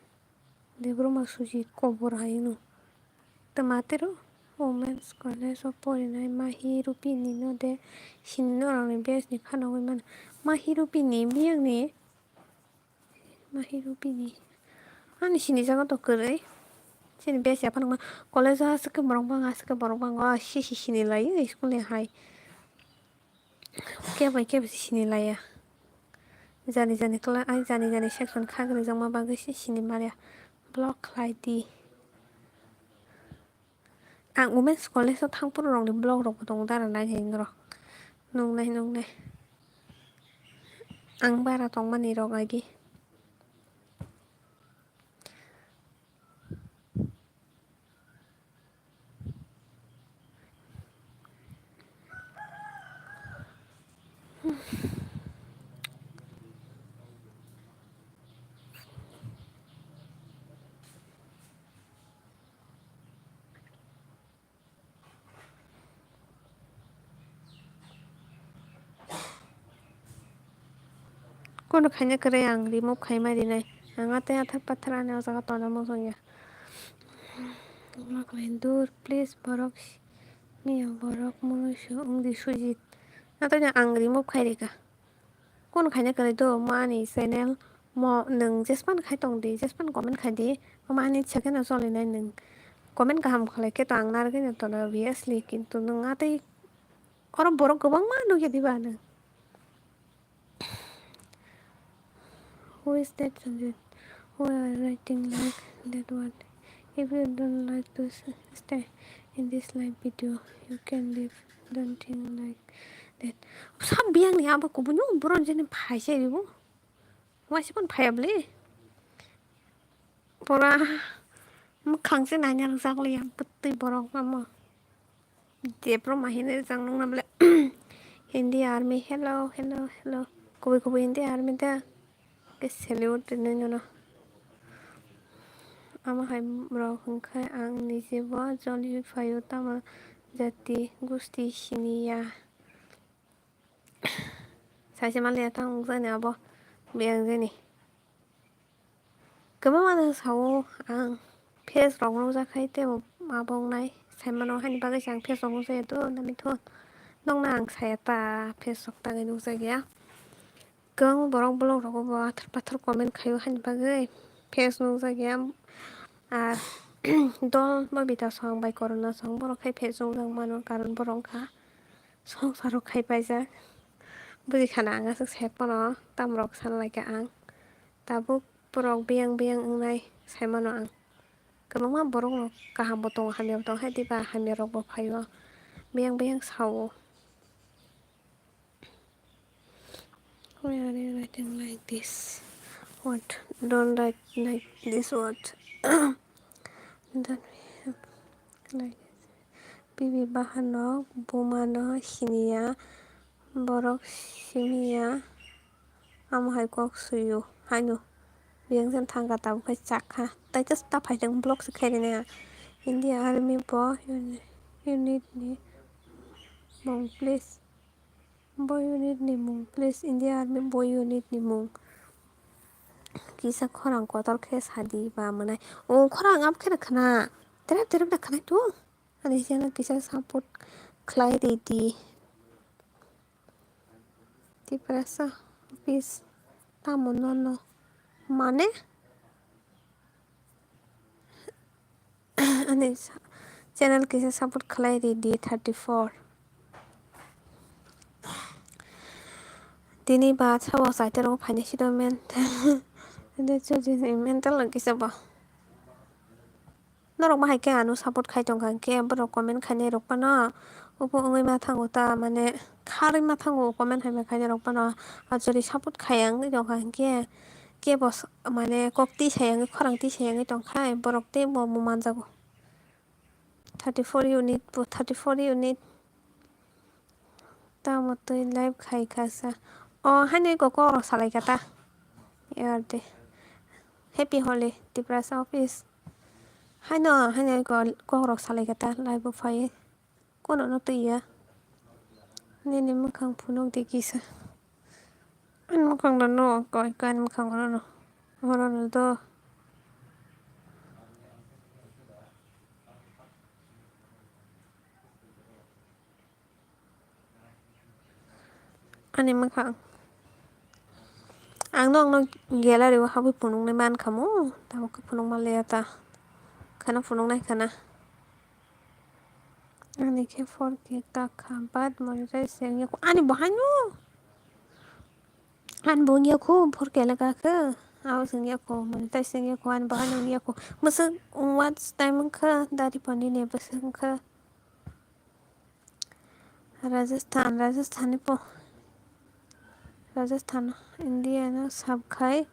Debbarma Sujit kobor haino. Twma tero Women's College o porinai Mahi Rupini no de sini norokni batch ni phanogwi mano. Mahi Rupini biyangni Mahi Rupini. Ani sini jaga to kwrwi. Chini batch ya phanangma college o aswk khe borok bang, aswk khe borok bang. O sisi sini lai school ni hai. Kebo kebo se sini laiya. Jani jani kla-, ai jani jani section kha gwnang jakma bagwi se sini maliya. Block khlai di. Ang Women's College o thang phuru rokni block rokbo tongo dara nai hai norok. Nuknai nuknai. Ang bara tongmani rok agi. Kono khaina kwrwi ang remove khaima rinai. Ang atwi athar pathar ani o jaga tonjak mungsungya. Dur, please, borok miya borok mwnwi se wngdi Sujit. Atwino ang remove khai rikha. Kono khaina kwrwi do, mo ani channel, mo nwng jespan khai tong di, jespan comment khai di, omo ani second o cholinai nwng comment kaham khlai khe to ang narwgwi no tono obviously, kintu nwng atwi oro borok kwbangma nukya diba nwng? Who is that Sanjit? Why are you writing like that word? If you don't like to s- stay in this live video, you can leave. Don't think like that. Sab biang ni abo kubunyo borok jeni phaisa ribo. Waisa pon phaya bli. Pora mwkhang se nanya rwjak liya bwtwi borok amo. Debro mahine jang nung namle. Hindi army, hello, hello, hello. Kubui kubui Hindi army da. Ke salute rinai nono. Amo hai rok hwnkhe ang nije bo joli phaio tamo jati gusti siniya. Saise manliya tang wngjakni abo biyang jani. Kwbangma no sao ang face rok nukjak khai tei abo wngnai saimano haini bagwi se ang face rok nukjakya to namitho nokna ang saya ta face rok tangwi nukjakya. Kwbangma borok vlog rogo bo athar pathar comment khaio haini bagwi face nukjakya. Ar dol ma bita song bai corona song borok khai face nukjak mano karon borok wngkha. Songsaro khai paijak. Buji khana ang aswk sai phano, tamrok san laikha ang. Tabuk borok biyang biyang wngnai sai mano ang. Kwbangma borokno kaham bo tongo, hamya bo tongo, hai diba hamya rok bo phaio. Biyang biyang sao. Why are you writing like this? What? Don't write like this word. Don't be like this. Bibi bahanok bumano siniya, borok simiya, amo hai kok suyo, haino. Biyang jan thangkha tabuk khai chakha. Tai just ta phaitang vlog se khairina. India Army bo uni-, unit ni mung please. Bo unit ni mung, please, India Army bo unit ni mung. Kisa khorang kotor khe sadi ba mwnai. O khorang abo khe rwkha na. Terep terep da khwnai tu. Ani channel kisa support khlai ridi. Tiprasa office tamo nono. Mane? Ani sa-, channel kisa support khlai ridi thirty four. Tini ba sabo saite rok phaini sido mental. Mental rok kisa bo. Norok bahai khe ano support khai tongkha hwnkhe borok comment khainai rok phano. Upo wngwi ma thango ta, mane, kharwi ma thango comment hai ma khainai rok phano. Achori support khaiya wngwi tongkha hwnkhe, kebo s-, mane, kok tisaya wngwi, khorang tisaya wngwi tongkha, borok teibo manjago. Thirty four unit bo, thirty four unit. Tamo twi live khai kha sa. O, haino iko kok rok salai kha ta. Yar de. Happy Holi, Tiprasa office. Haino, haino iko kok rok salai kha ta, live bo phai. Kono no twi ya. Nini mwkhang phunuk di kisa. Ani mwkhang no no, koi, koi ani mwkhang no no. Horo no do. Ani mwkhang. Ang no, ang no gallery o habwi phunuknai mankha mo. Tabuk khe phunuk manliya ta. Khana phunuknai khana. Ani khe four K kakha, but monetize wngya kho. Ani bo haino. Ani bo wngya kho, four K le kakha. Abo se wngya kho, monetize wngya kho, ani bo haino wngya kho. Mwswk watch time wngkha, dari pandi ni bwswk wngkha. Rajasthan, Rajasthan ni po. Rajasthan, India no sab khai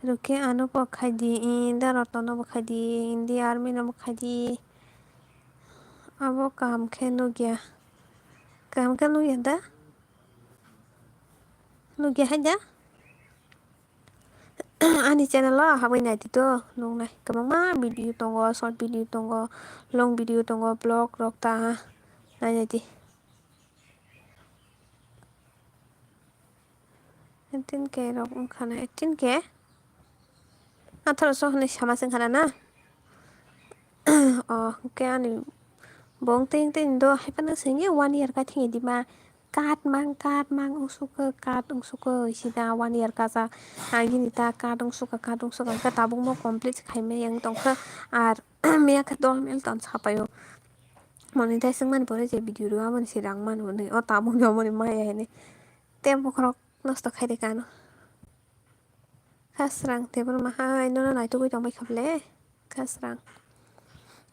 rwkhe ano bo khai di, India rotno no bo khai di, India army no bo khai di. Abo kaham khe nukya. Kaham khe nukya da? Nukya hai da? Ani channel o habwi naidi to, nuknai kwbangma video tongo, short video tongo, long video tongo, vlog rok ta nainaidi. Eighteen K rok wngkha na, eighteen K? Atharo so hinwi sama se wngkha na na? O, hwnkhe ani bo wngtwi wngtwi do, haiphano se wngya one year kha thwngya di ma. Kat mang, kat mang, wngsukha, kat wngsukha, sida one year kasa. Agini ta kat wngsukha, kat wngsukha, hwnkhe tabukmo complete khaimai wng tongkha. Ar miya khe dol mil ton sapaio. Monetize wngmani pore je video rw, aboni se rang mano hwnwi. O tabuk ni omoni maya hini. Tei bokhorok nosto khai rikha ano. Khasrang tebur mahai nono naitugwi tongbai kha ble. Khasrang.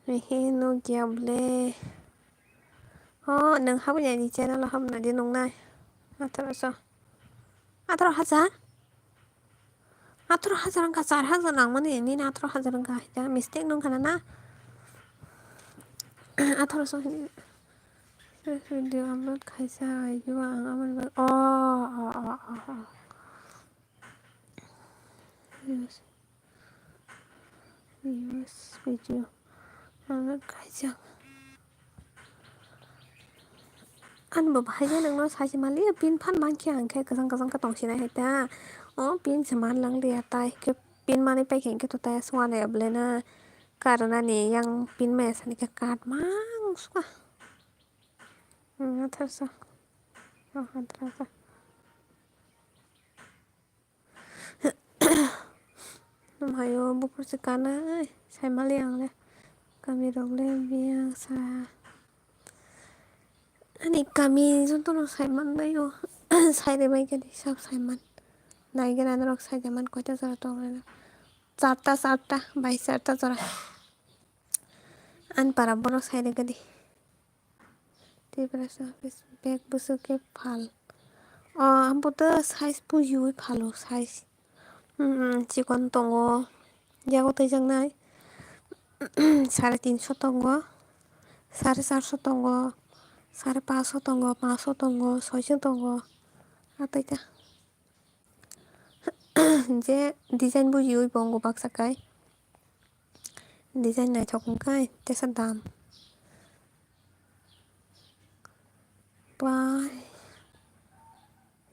Ehe nukya ble. Oh, nwng habwi ani channel o habna di nungnai. Atharo so. Atharo hajar? Atharo hajar wngkha, char hajar nangmani, nini atharo hajar wngkha. Ya, mistake nungkha na na? Atharo so hini. Video upload khaisa, ayo, ang aboni bagwi. Oh, oh, oh, oh, oh. Yes. Yes, video. Ang kaijak. Ani bo bahai je nangno sachi mali pin phan mankhe ang khe kwchang kwchang khe tongsinai hai ta. O pin se man lang liya tai khe pin manwi paikhe hwnkhe to tai aswk wane ablena. Karon ani yang pin maya sani khe kat mang suka. Hmm, athar sa. Oh, athar sa. Nwng hayo bukur se kanai, saimali ang le. Kami rok le biyang sa. Ani kami joto no saiman bai o. Saire bai khe di sab saiman. Naigra norok saijaman koita jora tong rena. Charta, charta, bai charta jora. Ani para borok saire khe di. Tiprasa office bag bwswk khe phal. O, abo to size bujiwi phalo, size. Hmm, chikon tongo, yago twijaknai. Sare tinso tongo, sare charso tongo, sare paso tongo, paso tongo, soiso tongo. Ataita. Je design bujiwi bo wngo baksa kai. Design naithok wngkai tesa dam. Bai.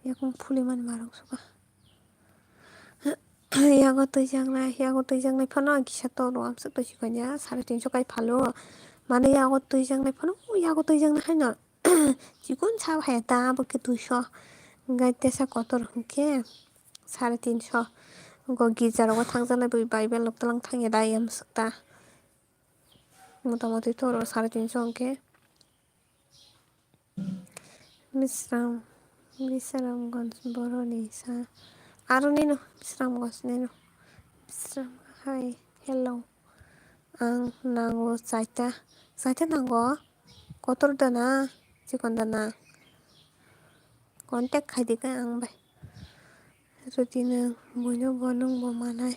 Yakung phuli mani marung suka. Yago twijaknai, yago twijaknai phano ang kisa toro amswk twi sikanya sare tinso kai phalo. Mane yago twijaknai phano, yago twijaknai haino. Chikon sa hai ta abo khe duiso. Gai tesa kotor hwnkhe sare tinso. Go girja rogo thangjaknai bui Bible rok twlang thangya da yam swk ta. Mota moti toro sare tinso hwnkhe. Bisram, Bisramganj boroni sa. Aro nino Bisramganj nino. Bisram, hi, hello. Ang nango chaita. Chaita nango? Kotor dana, chikon dana. Contact khai di khe ang bai. Rutino buino bo nwng bo manai.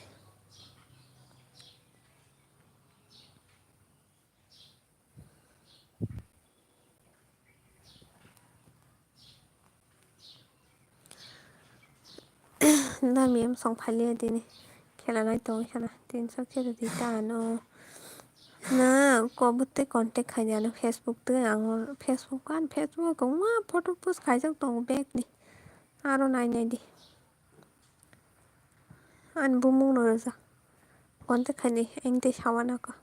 Nami em song phailiya dini khela nai tong khana tinso khe rwdi ta ano. Na ko bwtwi contact khaidi ano Facebook twi ang Facebook kan Facebook kwbangma photo post khaijak tongo bag ni aro nai nai di. Ani bumung no rwjak contact khaidi ang tei sawana ko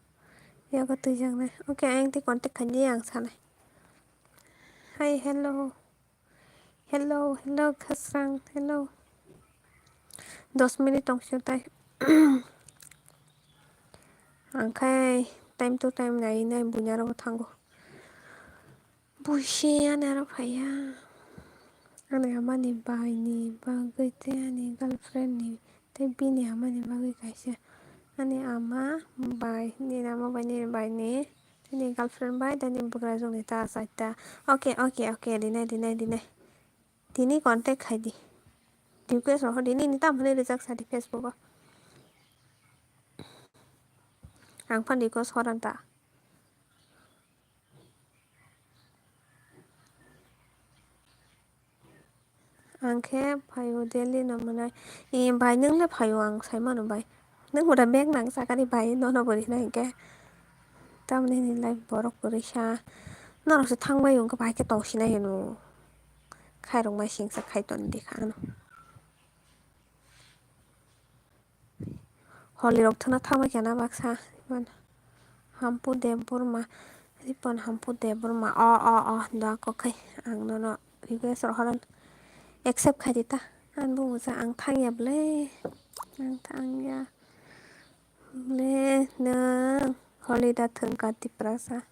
yago twijaknai okay ang tei contact khaidi ang sanai. Hi hello. Hello, hello, khasrang, hello. Dos minute tong sio tai. Ang khai time to time nai nai bunya rok thango. Buisi ani aro phaiya. Ani ama ni bai ni bagwi tei ani girlfriend ni tei bini ama ni bagwi kaisa. Ani ama bai, nini ama bai, nini bai ni. Nini girlfriend bai tei nini bwkrajwk ni ta achaita. Okay, okay, okay, rinai, rinai, rinai. Tini contact khai di. Request rohor di, nini tamo hinwi reject sa di Facebook o. Ang phan request horan ta. Ang khe phaio Delhi no mwnai. E bai, nwng le phaio ang sai mano bai. Nwng hwra bag nang sakani bai, nono bo rina hinkhe. Tamni hwnwi lai borok kwrwi sa. Norok se thang bai wngkha bai khe tong sinai hino. Khairok mai singsa khai ton di kha ano. Holi rok thwna thangma khe na baksa. Ripon Hampu Debbarma. Ripon Hampu Debbarma. O, o, o, da kok khai. Ang nono request rohoran. Accept khai di ta. Ang bo uja ang thangya ble. Ang thangya. Ble nwng holi da thwngkha Tiprasa.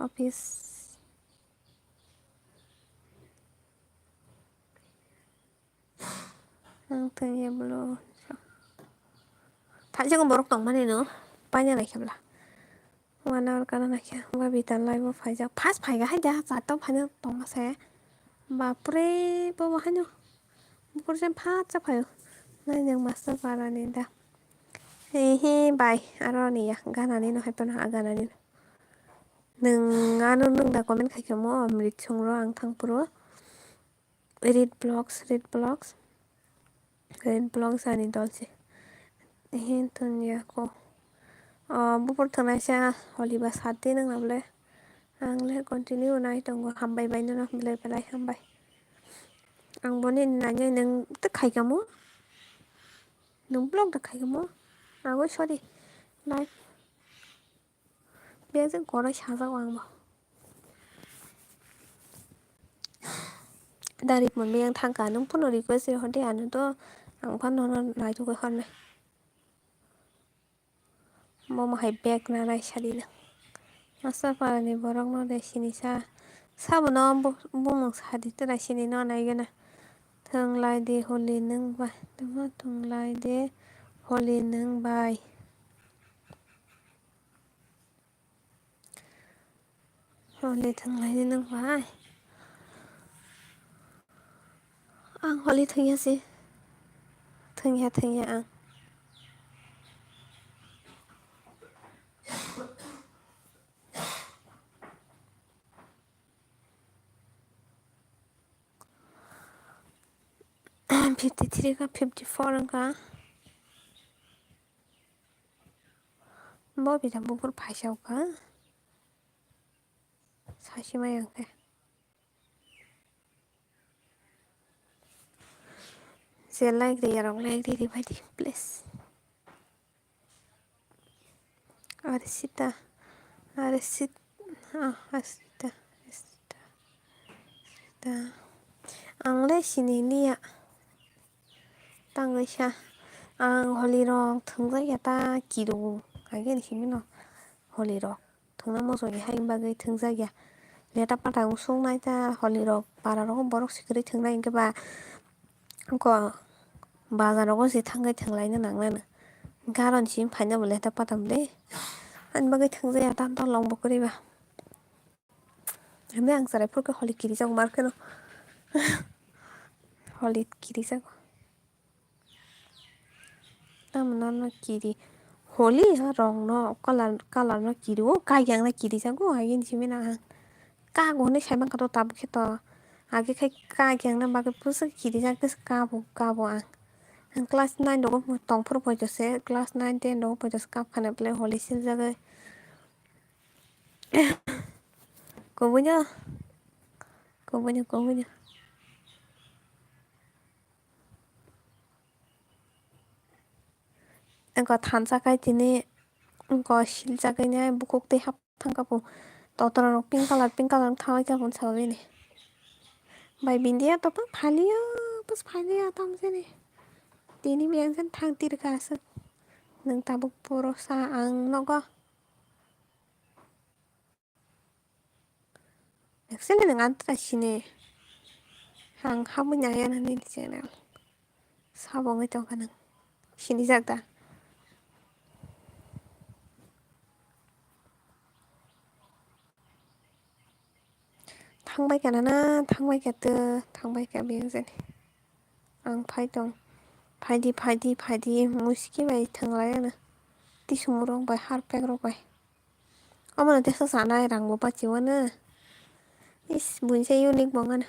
Office. Ang tei bolo. Phaisakgo borok tongmani no, paina naikhe bwla. One hour kana naikhe, Babita live o phaijak. First phaiga hai da, chatto phaina tongma se. Bapre, bo bo haino. Bukur jen phatsa phaio. Nainang master para ni da. He he bai, aro ni ya, gana ni no hai pano, a gana ni no. Nwng ano nwng da comment khai khe mo, Amrit Songro ang thang phuru. Read blogs, read blogs. Read blogs ani dol se. Ehe, tun ya ko. O, buphur thwngnaisa holi ba sat di nang na bole. Ang le continue nai tongo, hambai bai nono belai belai hambai. Ang boni nai nai nwng tei khai kamo. Nwng blog da khai kamo. Agoi sorry. Live. Biyang jeng kono sajak ang bo. Dari pun biyang thangka, nung phano request ri hor di, ano to ang phano no naitukgwi hornai. Bo mo hai bag nanai sadi na. Master para ni borok no de sini sa. Sabo no bu-, bumung sadi tera sini no nai gana. Thwnglai di holi nwng bai. Tamo thwnglai di holi nwng bai. Holi thwnglai di nwng bai. Ang holi thwngya se. Thwngya, thwngya ang. Fifty three ka fifty four wngkha. Bo bisa buphur phaisa wngkha. Sasimai ang khe. Je like riyarok like ri ri bai di, please. Arsita, Arsit-, ah, Arsita, Arsita, Arsita. Ang le sini liya. Tangwi sa, ang holi rok thwngjak ya ta kiro, age ni simi no holi rok. Thwngna mosok ni hai bagwi thwngjak ya. Leta pata wng suk nai ta holi rok para rogo borok si kwrwi thwngnai hwnkhe ba wngkha bazar rogo se thangwi thwnglaina nang nani. Garon si phaina bo leta pata mole. Ani bagwi thwngjak ya ta long bo kwrwi ba. Hwnwi ang chwrai phuru khe holi kirijago mar kheno. Holi kirijago. Tamo no kiri. Holi ha rong no color, color no kiri o, kaijakna kirijago, agini simi na ang. Kago hinwi sai mankha to tabuk khe to. Age khai kaijakna bagwi bwswk kirijak tei kabo, kabo ang. Ang class nine rogo tongphuru poito se, class nine ten rogo poito se kap khana belai holi siljagwi. Kubuino, kubuino, kubuino. Engko thansa kai tini, engko silsa kai ni bukhuk tei hap thangka pu. Totra rok pink colour, pink colour thangwi ka bun sawi ni. Bai bindia to pha phaliya, pas phaliya tam jani. Tini biyang jan thang tirka aswk. Nwng tabuk puro sa ang nogo. Actually, nwng antra sini. Ang habwi naiya nini channel. Sabo wngwi tongkha nwng. Sinijak da? Thangbai kha nana, thangbai kha to, thangbai kha biyang jani. Ang phai tong. Phaidi, phaidi, phaidi, muski bai thanglai ano. Tisumurok bai, harpek rok bai. Omono teso sanai rang bo pachi wano. Is, buinsa unique bo wngkha na.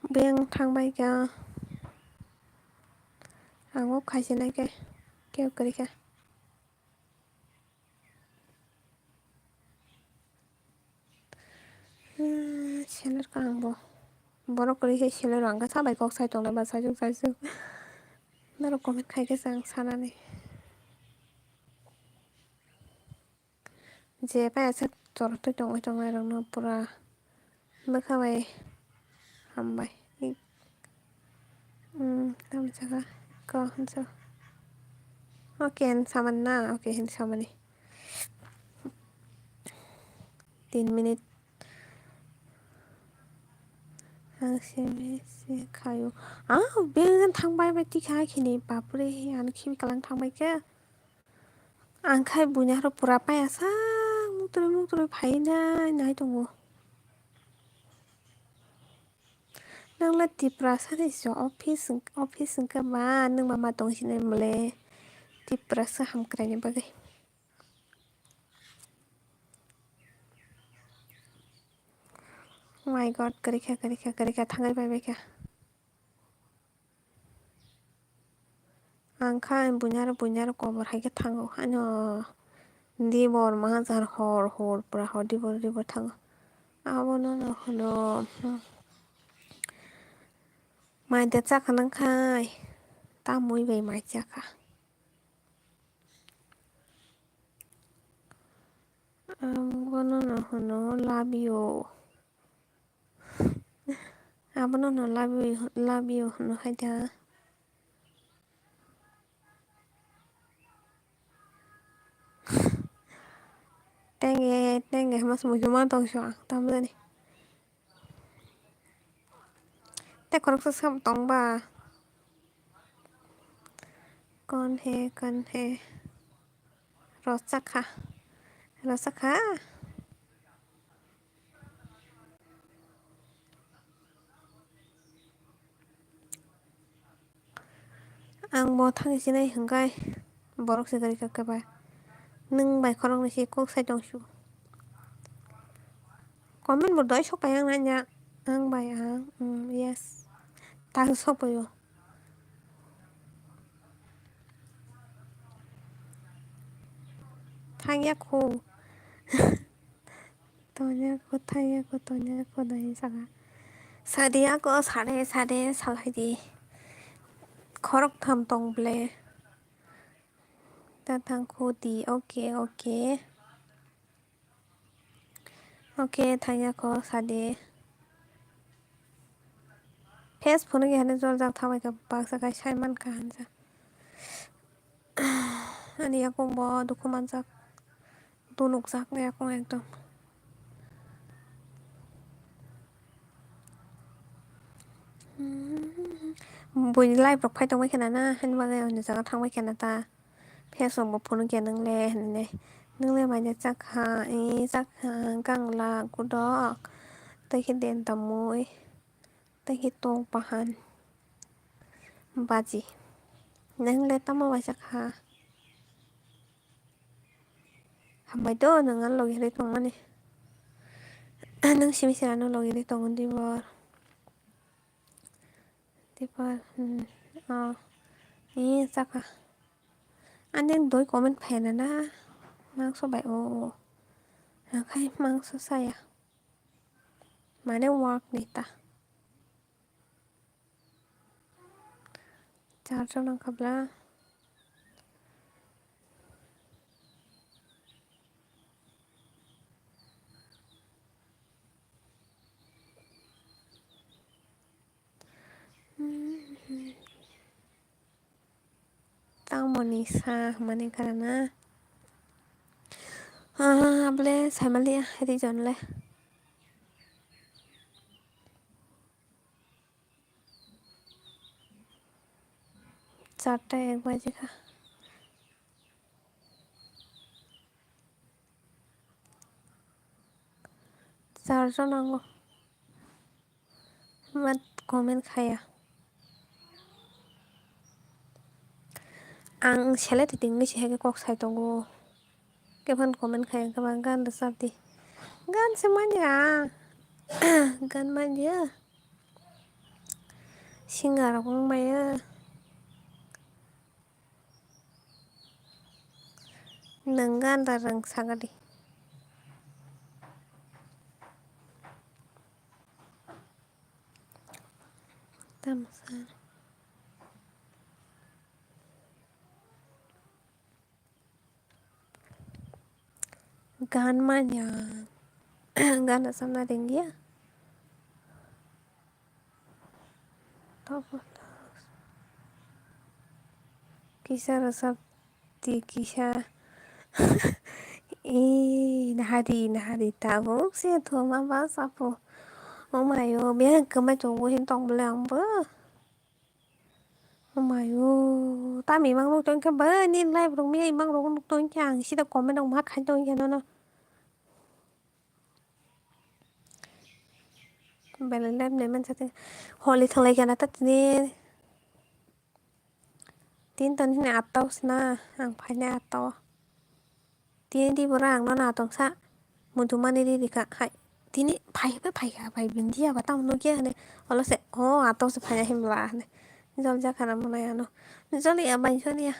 Beng thangbai kha. Ang o khaisi nai khe. Khe kwrwi kha. Hmm, seller ka ang bo. Borok kwrwi khe seller ang khe sabai kok sai tongnai ba saijwk saijwk. Norok comment khai khe chang sanani. Je pai aswk chorotwi tongwi tongnai rokno pura bwkha bai hambai. Hmm, tamo saka ko hansa. Okay, hin samani na? Okay, hin samani. Tin minute. Ang simi se khaio. Ah, beng thangbai bai tikha khini, bapre, ano khibi kalang thangbai khe. Ang khai buini aro pura paya sak mutrui mutrui phai nai nai tongo. Nang le Tiprasa ni se office, office hwnkhe ba nwng ma ma tong sinai mole Tiprasa hamkrai ni bagwi. Oh my God, kwrwi kha, kwrwi kha, kwrwi kha, thangwi bai bai kha. Ang kha buini aro, buini aro kobor hai khe thango. Ano dibor mahajar hor hor pura hor dibor dibor thango. Abono no hwno, hmm, mai da chakha nang khai. Tamwi bai mai chakha. Abono no hwno love you. Abono no love you, love you hwno hai da. Tenge, tenge, mas mui ma tong sio ang, tam jani. Te khoroksa sam tong ba. Kon he, kon he. Rosakha. Rosakha. Ang bo thangwi sinai hwnkhe borok se kwrwi kha khe bai. Nwng bai khoroknwi se kok sai tong su. Comment bo doi sok pai ang nanya. Ang bai ang, mm, yes. Ta sok pai o. Thangya khu. Tonya khu, thangya khu, tonya khu, doi saka. Sadi ako, sade, sade, salai di. Khorok tham tong ble. Ta thang khu di, okay, okay. Okay, thangya kho, sadi. Face phunuk ya hwnwi joljak thabai kha, baksa khai sai man kha hansa. Ani yakung bo dukhu manjak, dunukjak yakung ekdom. Buini live rok phai tongbai khena na, hani bagwi ani jaga thangbai khena ta. Facebook bo phunukya nwng le hinwi. Nwng le maina chakha, ee, chakha, gangla, gudok, tei khe den tamui, tei khe tok bahan, baji. Nwng le tamo bai chakha? Hambai do, nwng ano logi ri tongmani. Nwng simi sera no logi ri tongo dibor. Dibor, hmm, oh, ee, chakha. Ani ang doi comment phaina na, mangso bai o, o. Hakhai mangso saya. Mane work ni ta. Charger nang kha bla. Tamoni sa hwnmani karana. Ah, able saimaliya region le. Charta ek baji kha. Charjon nango. Mat comment khaya. Ang select tingwi se hai khe kok sai tongo. Khe phano comment khai wngkha ba gan rwchapdi. Gan se manya. Gan manya. Singer rok wngmaya. Nwng gan da rwng sagadi. Tamo sa. Gan manya. Gan rwchapna ringya. Kisa rwchap di kisa. Ee, nahari, nahari, tabuk se thoma ba sapo. Oh mayo, biyang kwmai chungo hin tong bole ang bo. Oh mayo, tamo imang nuk tong khe bo ni live rok miya imang rok nuk tong khe ang sida comment rok ma khai tong khe nono. Belai live nai man sa tini. Holi thanglai khe na ta tini. Tini ton hini atta o sna ang phainai atta o. Tini di bora ang nono atong sa muthumani riri kha hai. Tini phai khe phai kha phai bini ya ba tamo nukya hwnwi. Olo se o atta o se phainai himla hwnwi. Jol jakha na mwnai ano. Jol ya bai jol ya.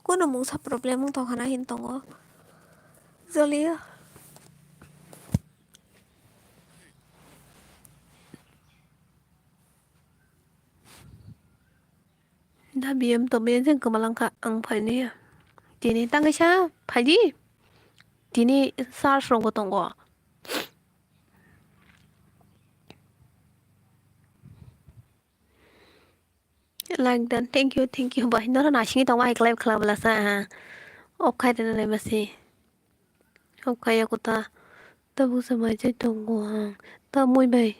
Kuno mungsa problem wng tongkha na hin tongo. Jol ya. Da biyam to biyam jeng kwmalang kha ang phaini ya. Tini tangkaisa phaidi. Tini search rokbo tongo. Like done. Thank you, thank you. Bai, noro nasingwi tongma hai kwlai, kwlai bwlasa, ha. Off khai rwna nai masi. Off khai ya kuta. Tabuk se mai chai tongo ang. Ta mui bai.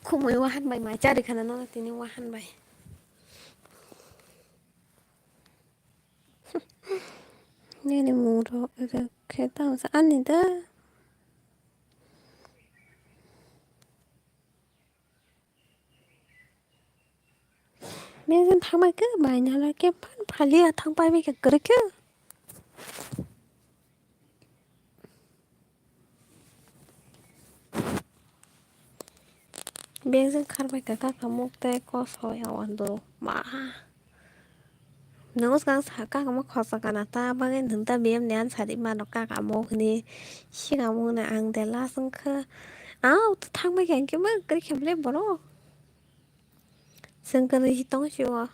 Khumui wahan bai mai chari khana nono tini wahan bai. Nini muro khe tamo sa ani da. Mesen thangbai khe bai nala khe phan phaliya thangpai bai khe kwrwi khe. Bag jeng kharbai kha kaka muk tei kosoi awan doro ma. Nung swkang sa kaka muk khosa kana ta bagwi nung ta biyam ni ansari mano kaka muk ni siga muk ni ang de last wngkha. Au to thangbai kha hwnkhe ma kwrwi khe ble borok. Chwng kwrwi si tong si o.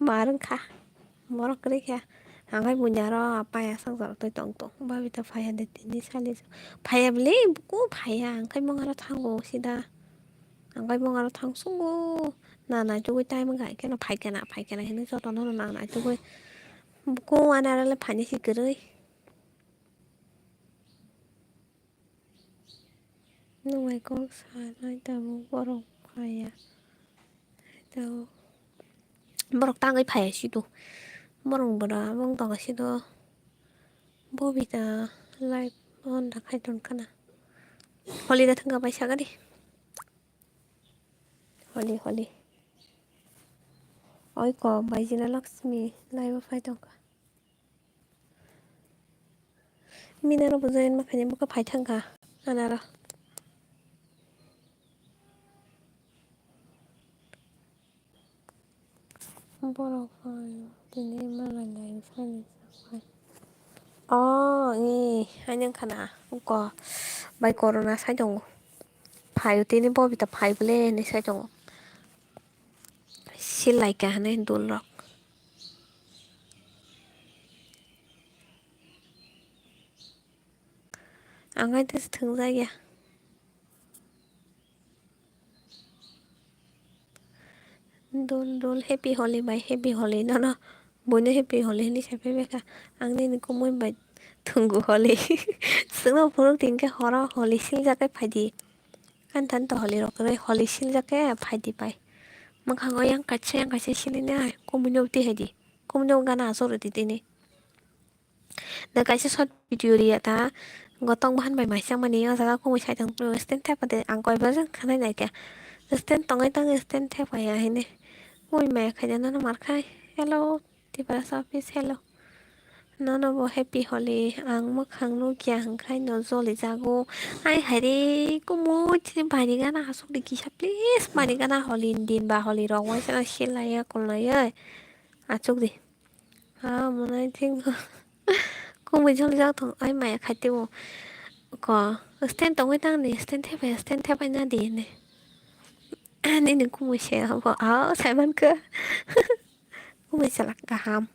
Mar wngkha. Borok kwrwi kha. Ang hai buini aro paya sak jora twi tong tong. Babi ta phaiya de tini sali. Phaiya bwle buku phaiya. Ang khai mung aro thango sida. Ang khai mung aro thang sungo. Na na chugui time wngkha. Keno phai kena phai kena hinwi jotono na na chugui. Buku ani aro le phaini si kwrwi. Nwng bai kok sanai tabuk borok phaiya. Tabuk borok tangwi phaiya sido. Borok bwra wng tongo sido. Bobita live on da khai tong khana. Holi da thwngkha bai sagadi. Holi, holi. Oi ko bai Jina Lakshmi live o phai tongkha. Minaro bo join ma khaini bokhe phai thangkha anaro. Borok phai tini malai lai phai. Oh, ee, ani wngkha na, uko bai corona sai tongo. Phaio tini Bobita phai bwle hinwi sai tongo. Sil lai kha hinwi dul rok. Ang hai tei thwngjak ya. Dol dol happy Holi bai happy Holi nono buino happy Holi hinwi sai phai kha. Ang nini kumui bai thwngo Holi. Chwngno phunuk tini khe horo Holi siljak khe phaidi. Ani thani to Holi rok kwrwi Holi siljak khe phaidi bai. Mwkhango yang kaisa yang kaisa silinai kumui no twi haidi. Kumui no gana asuk rwdi tini. Da kaisa short video riya ta, gotong bahan bai mai chang mani o jaga kumui sai tong stand thep de ang koi bar jang khanai nai khe stand tongwi tongwi stand thep ya hine. Kumui maya khaina nono mar khai. Hello, Tiprasa office, hello. Nono bo happy Holi, ang mwkhang nukya hwnkhe no joli jago. Ai haire kumui chini bani gana asuk di kisa please bani gana Holi din ba Holi rok waisa silaiya kulnaiya asuk di. Ha, mwnai thik bo. Kumui jol jak thong, ai maya khaite bo. Ko, stand tongwi tang di, stand thepai, stand thepai na di, hini. Nini kumui se abo, ao, sai mankha. Kumui salak kaham.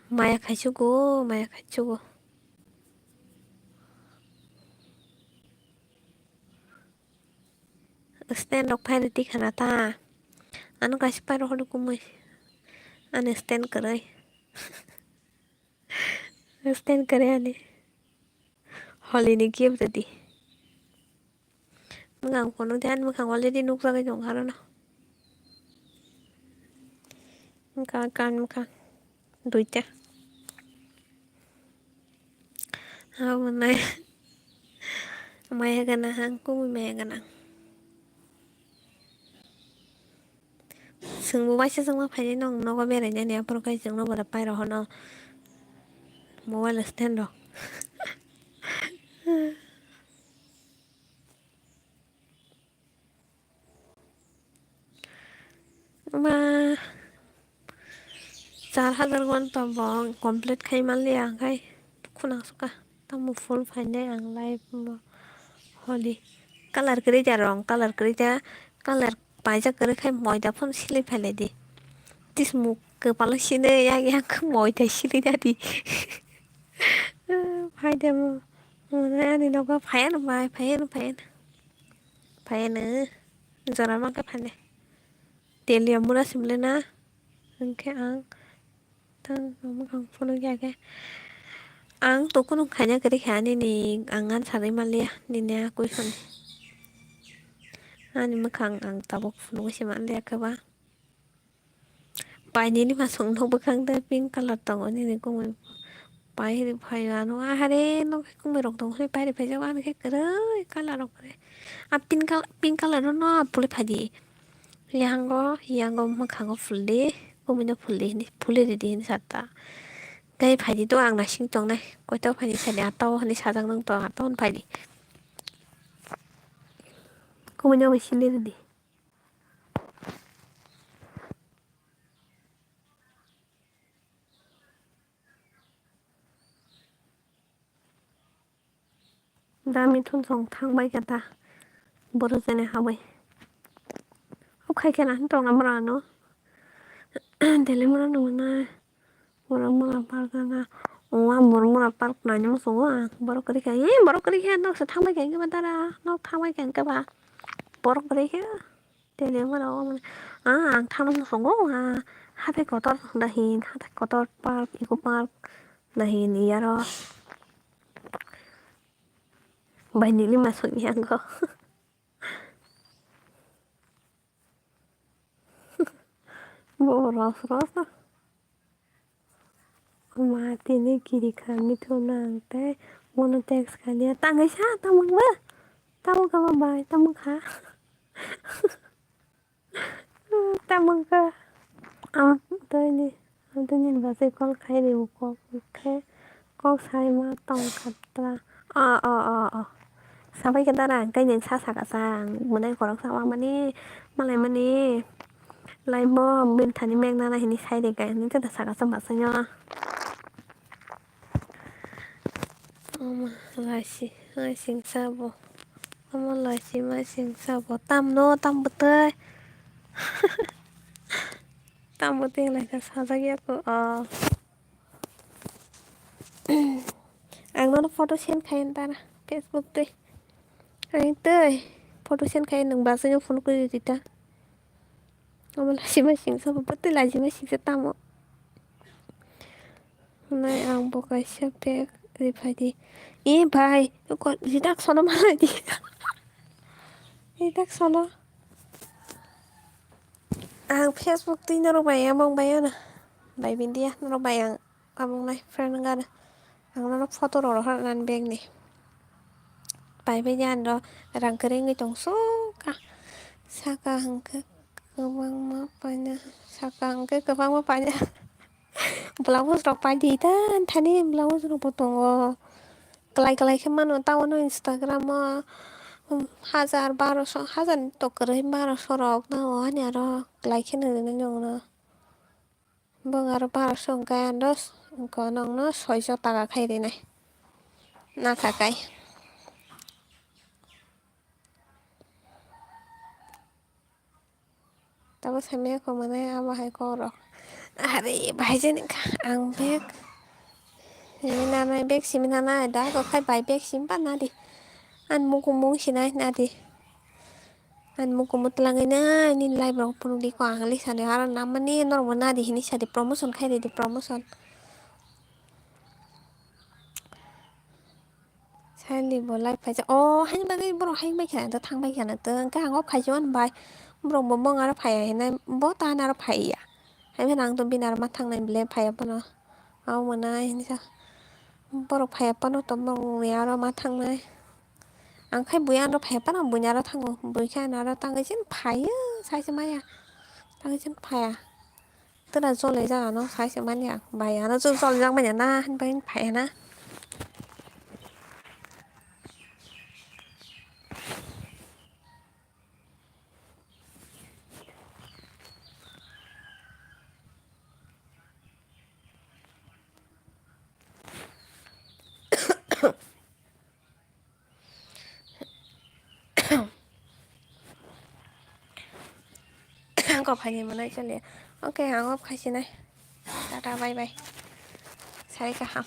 Maya khaichugo, maya khaichugo. Stand rok phai rwdi khana ta. Ano kaisa pai rw hwnwi kumui. Ani stand kwrwi. Stand kwrwi ani. Holi ni gift rwdi. Mwkhang phunuk di, ani mwkhang already nukjagwi tong kha aro no. Mwkhang, kan mwkhang. Duita. Abo nai. Maya gana hang, kumui maya gana. Chwngbo waisa chwngma phainai nwng nogo berainani, aphuru khai chwngno boda pairok hono mobile stand rok. Ma char hajar gon to bo complete khai manliya, hwnkhe khuna suka. Tamo full phainai ang live mo holi. Colour kwrwi da rong, colour kwrwi da, colour paijak kwrwi khai moida phano silwi phailai di. Tismuk kwpalo sinwi yak yak moida silwi da di. Phaida mo. Ani nogo phaiano bai, phaiano, phaiano. Phaiano. Jora ma khe phainai. Telia mura simle na. Hwnkhe ang Tang, ang phunukya khe. Ang to kunu khaina kwrwi kha nini, ang answer rwi manliya nini a question. Ani mwkhang ang tabuk phunugwi se manliya khe ba. Pai nini masuk nok bwkhang de pink colour tongo nini kumui. Pai ri phaio ano ahare nok kumui rok tongo hwnwi pai ri phaijak ani khe kwrwi colour rok kwrwi. A pink col-, pink colour no no apulwi phaidi. Yango, yango mwkhango phuldi, kumui no phuldi hinwi, phulwi ridi hinwi sata. Tei phaidi to ang naising tongnai, koito phaidi sadi atao hinwi sajak nang to atao hinwi phaidi. Kumui no bai sili ridi. Da mithun song thang bai kha ta. Borok jani habai. O khai khe na tong na mura no. Delhi mura no na. Mura mura park na. O a mura mura park na ni musugo a. Borok kwrwi kha. E borok kwrwi kha nok se thang bai kha ba dara. Nok thang bai kha ba. Borok kwrwi kha. Tele mano, ah, ang thangna muchungo, ah, hathai kotor dahin, hathai kotor park, eco park dahin, iyaro bai nini masuk ni ango. Bo ros ros. Ma tini kiri kha mithun ang tei bono text kha liya. Tangwi sa tamung ba? Tamung kha ma bai, tamung kha. Tamung kha. Ang tini, ang tini bwsai call khai ri kok khe kok sai ma tong kha tra. O, o, o, o. Sabai khe dara ang kaining sa saka sa ang mwnai khorok sa wamani malai mani. Laimo bini thani mek nana hini sai de kai hini tata saka sa masai no. Omo laisi, laising sabo. Omo laisi, laising sabo. Tam no, tam bwtwi. Tam bwtwi lai kha sajak ya ko. Oh. Ang nono photo send khai tara Facebook twi. Ang twi photo send khai nwng bwsai no phone kwi rita. Omo lachima singsa bo bwtwi lachima singsa tamo. Nai ang bo kaisa bag ri phai di. E bhai, ko jidak sono malai di. Jidak sono. Ang Facebook twi norok bai among bai ano. Bai bindia norok bai ang among nai friend gana. Ang nono photo rok rohor nan bag ni. Pai bai ni ano rang kwrwi wngwi tong suka. Saka hwnkhe kwbangma paina. Saka hwnkhe kwbangma paina. Blouse rok pai di ta thani blouse rok bo tongo. Kwlai kwlai khe mano tamo no Instagram o, um, hajar baroso, hajar ni tok kwrwi baroso rok na o hani aro kwlai khe nw rwnai nw no. Bwng aro baroso hwnkhe ano hwnkhe nokno soiso taka khai rinai nakha kai. Tabo saimaya kok mwnai abo hai kok rok. Are bahai jani kha ang bag simi nanai, bag simi nanai da kok khai bai bag simi ba nadi. Ani mukung mung sinai nadi. Ani mukumu twlangwi nai, nini live rok phunukdi ko ang lisani aro namani norokbo nadi hinwi sadi promotion khairidi promotion. Sani bo live phaijak. O, haini bagwi borok haini bai khana to, thang bai khana to. Hwnkhe ang off khaijak mani bai. Borok bo mung aro phaiya hinai, bo ta hwnwi aro phaiya. Hai phano ang to bini aro ma thangnai bile phaiya phano. Abo mwnai hinwi sa. Borok phaiya phano to mung ni aro ma thangnai. Ang khai bui ano phaiya phano buini aro thango. Bui khe ano aro tangwi chini phaiya, sai se maya. Tangwi chini phaiya. Tera jole jaga no sai se manya. Bai ano jole jak manya na, bai phaiya na. Ang kok phaini mwnai chaliya. Okay, ang off khaisinai. Tata, bye bye. Sai kaham.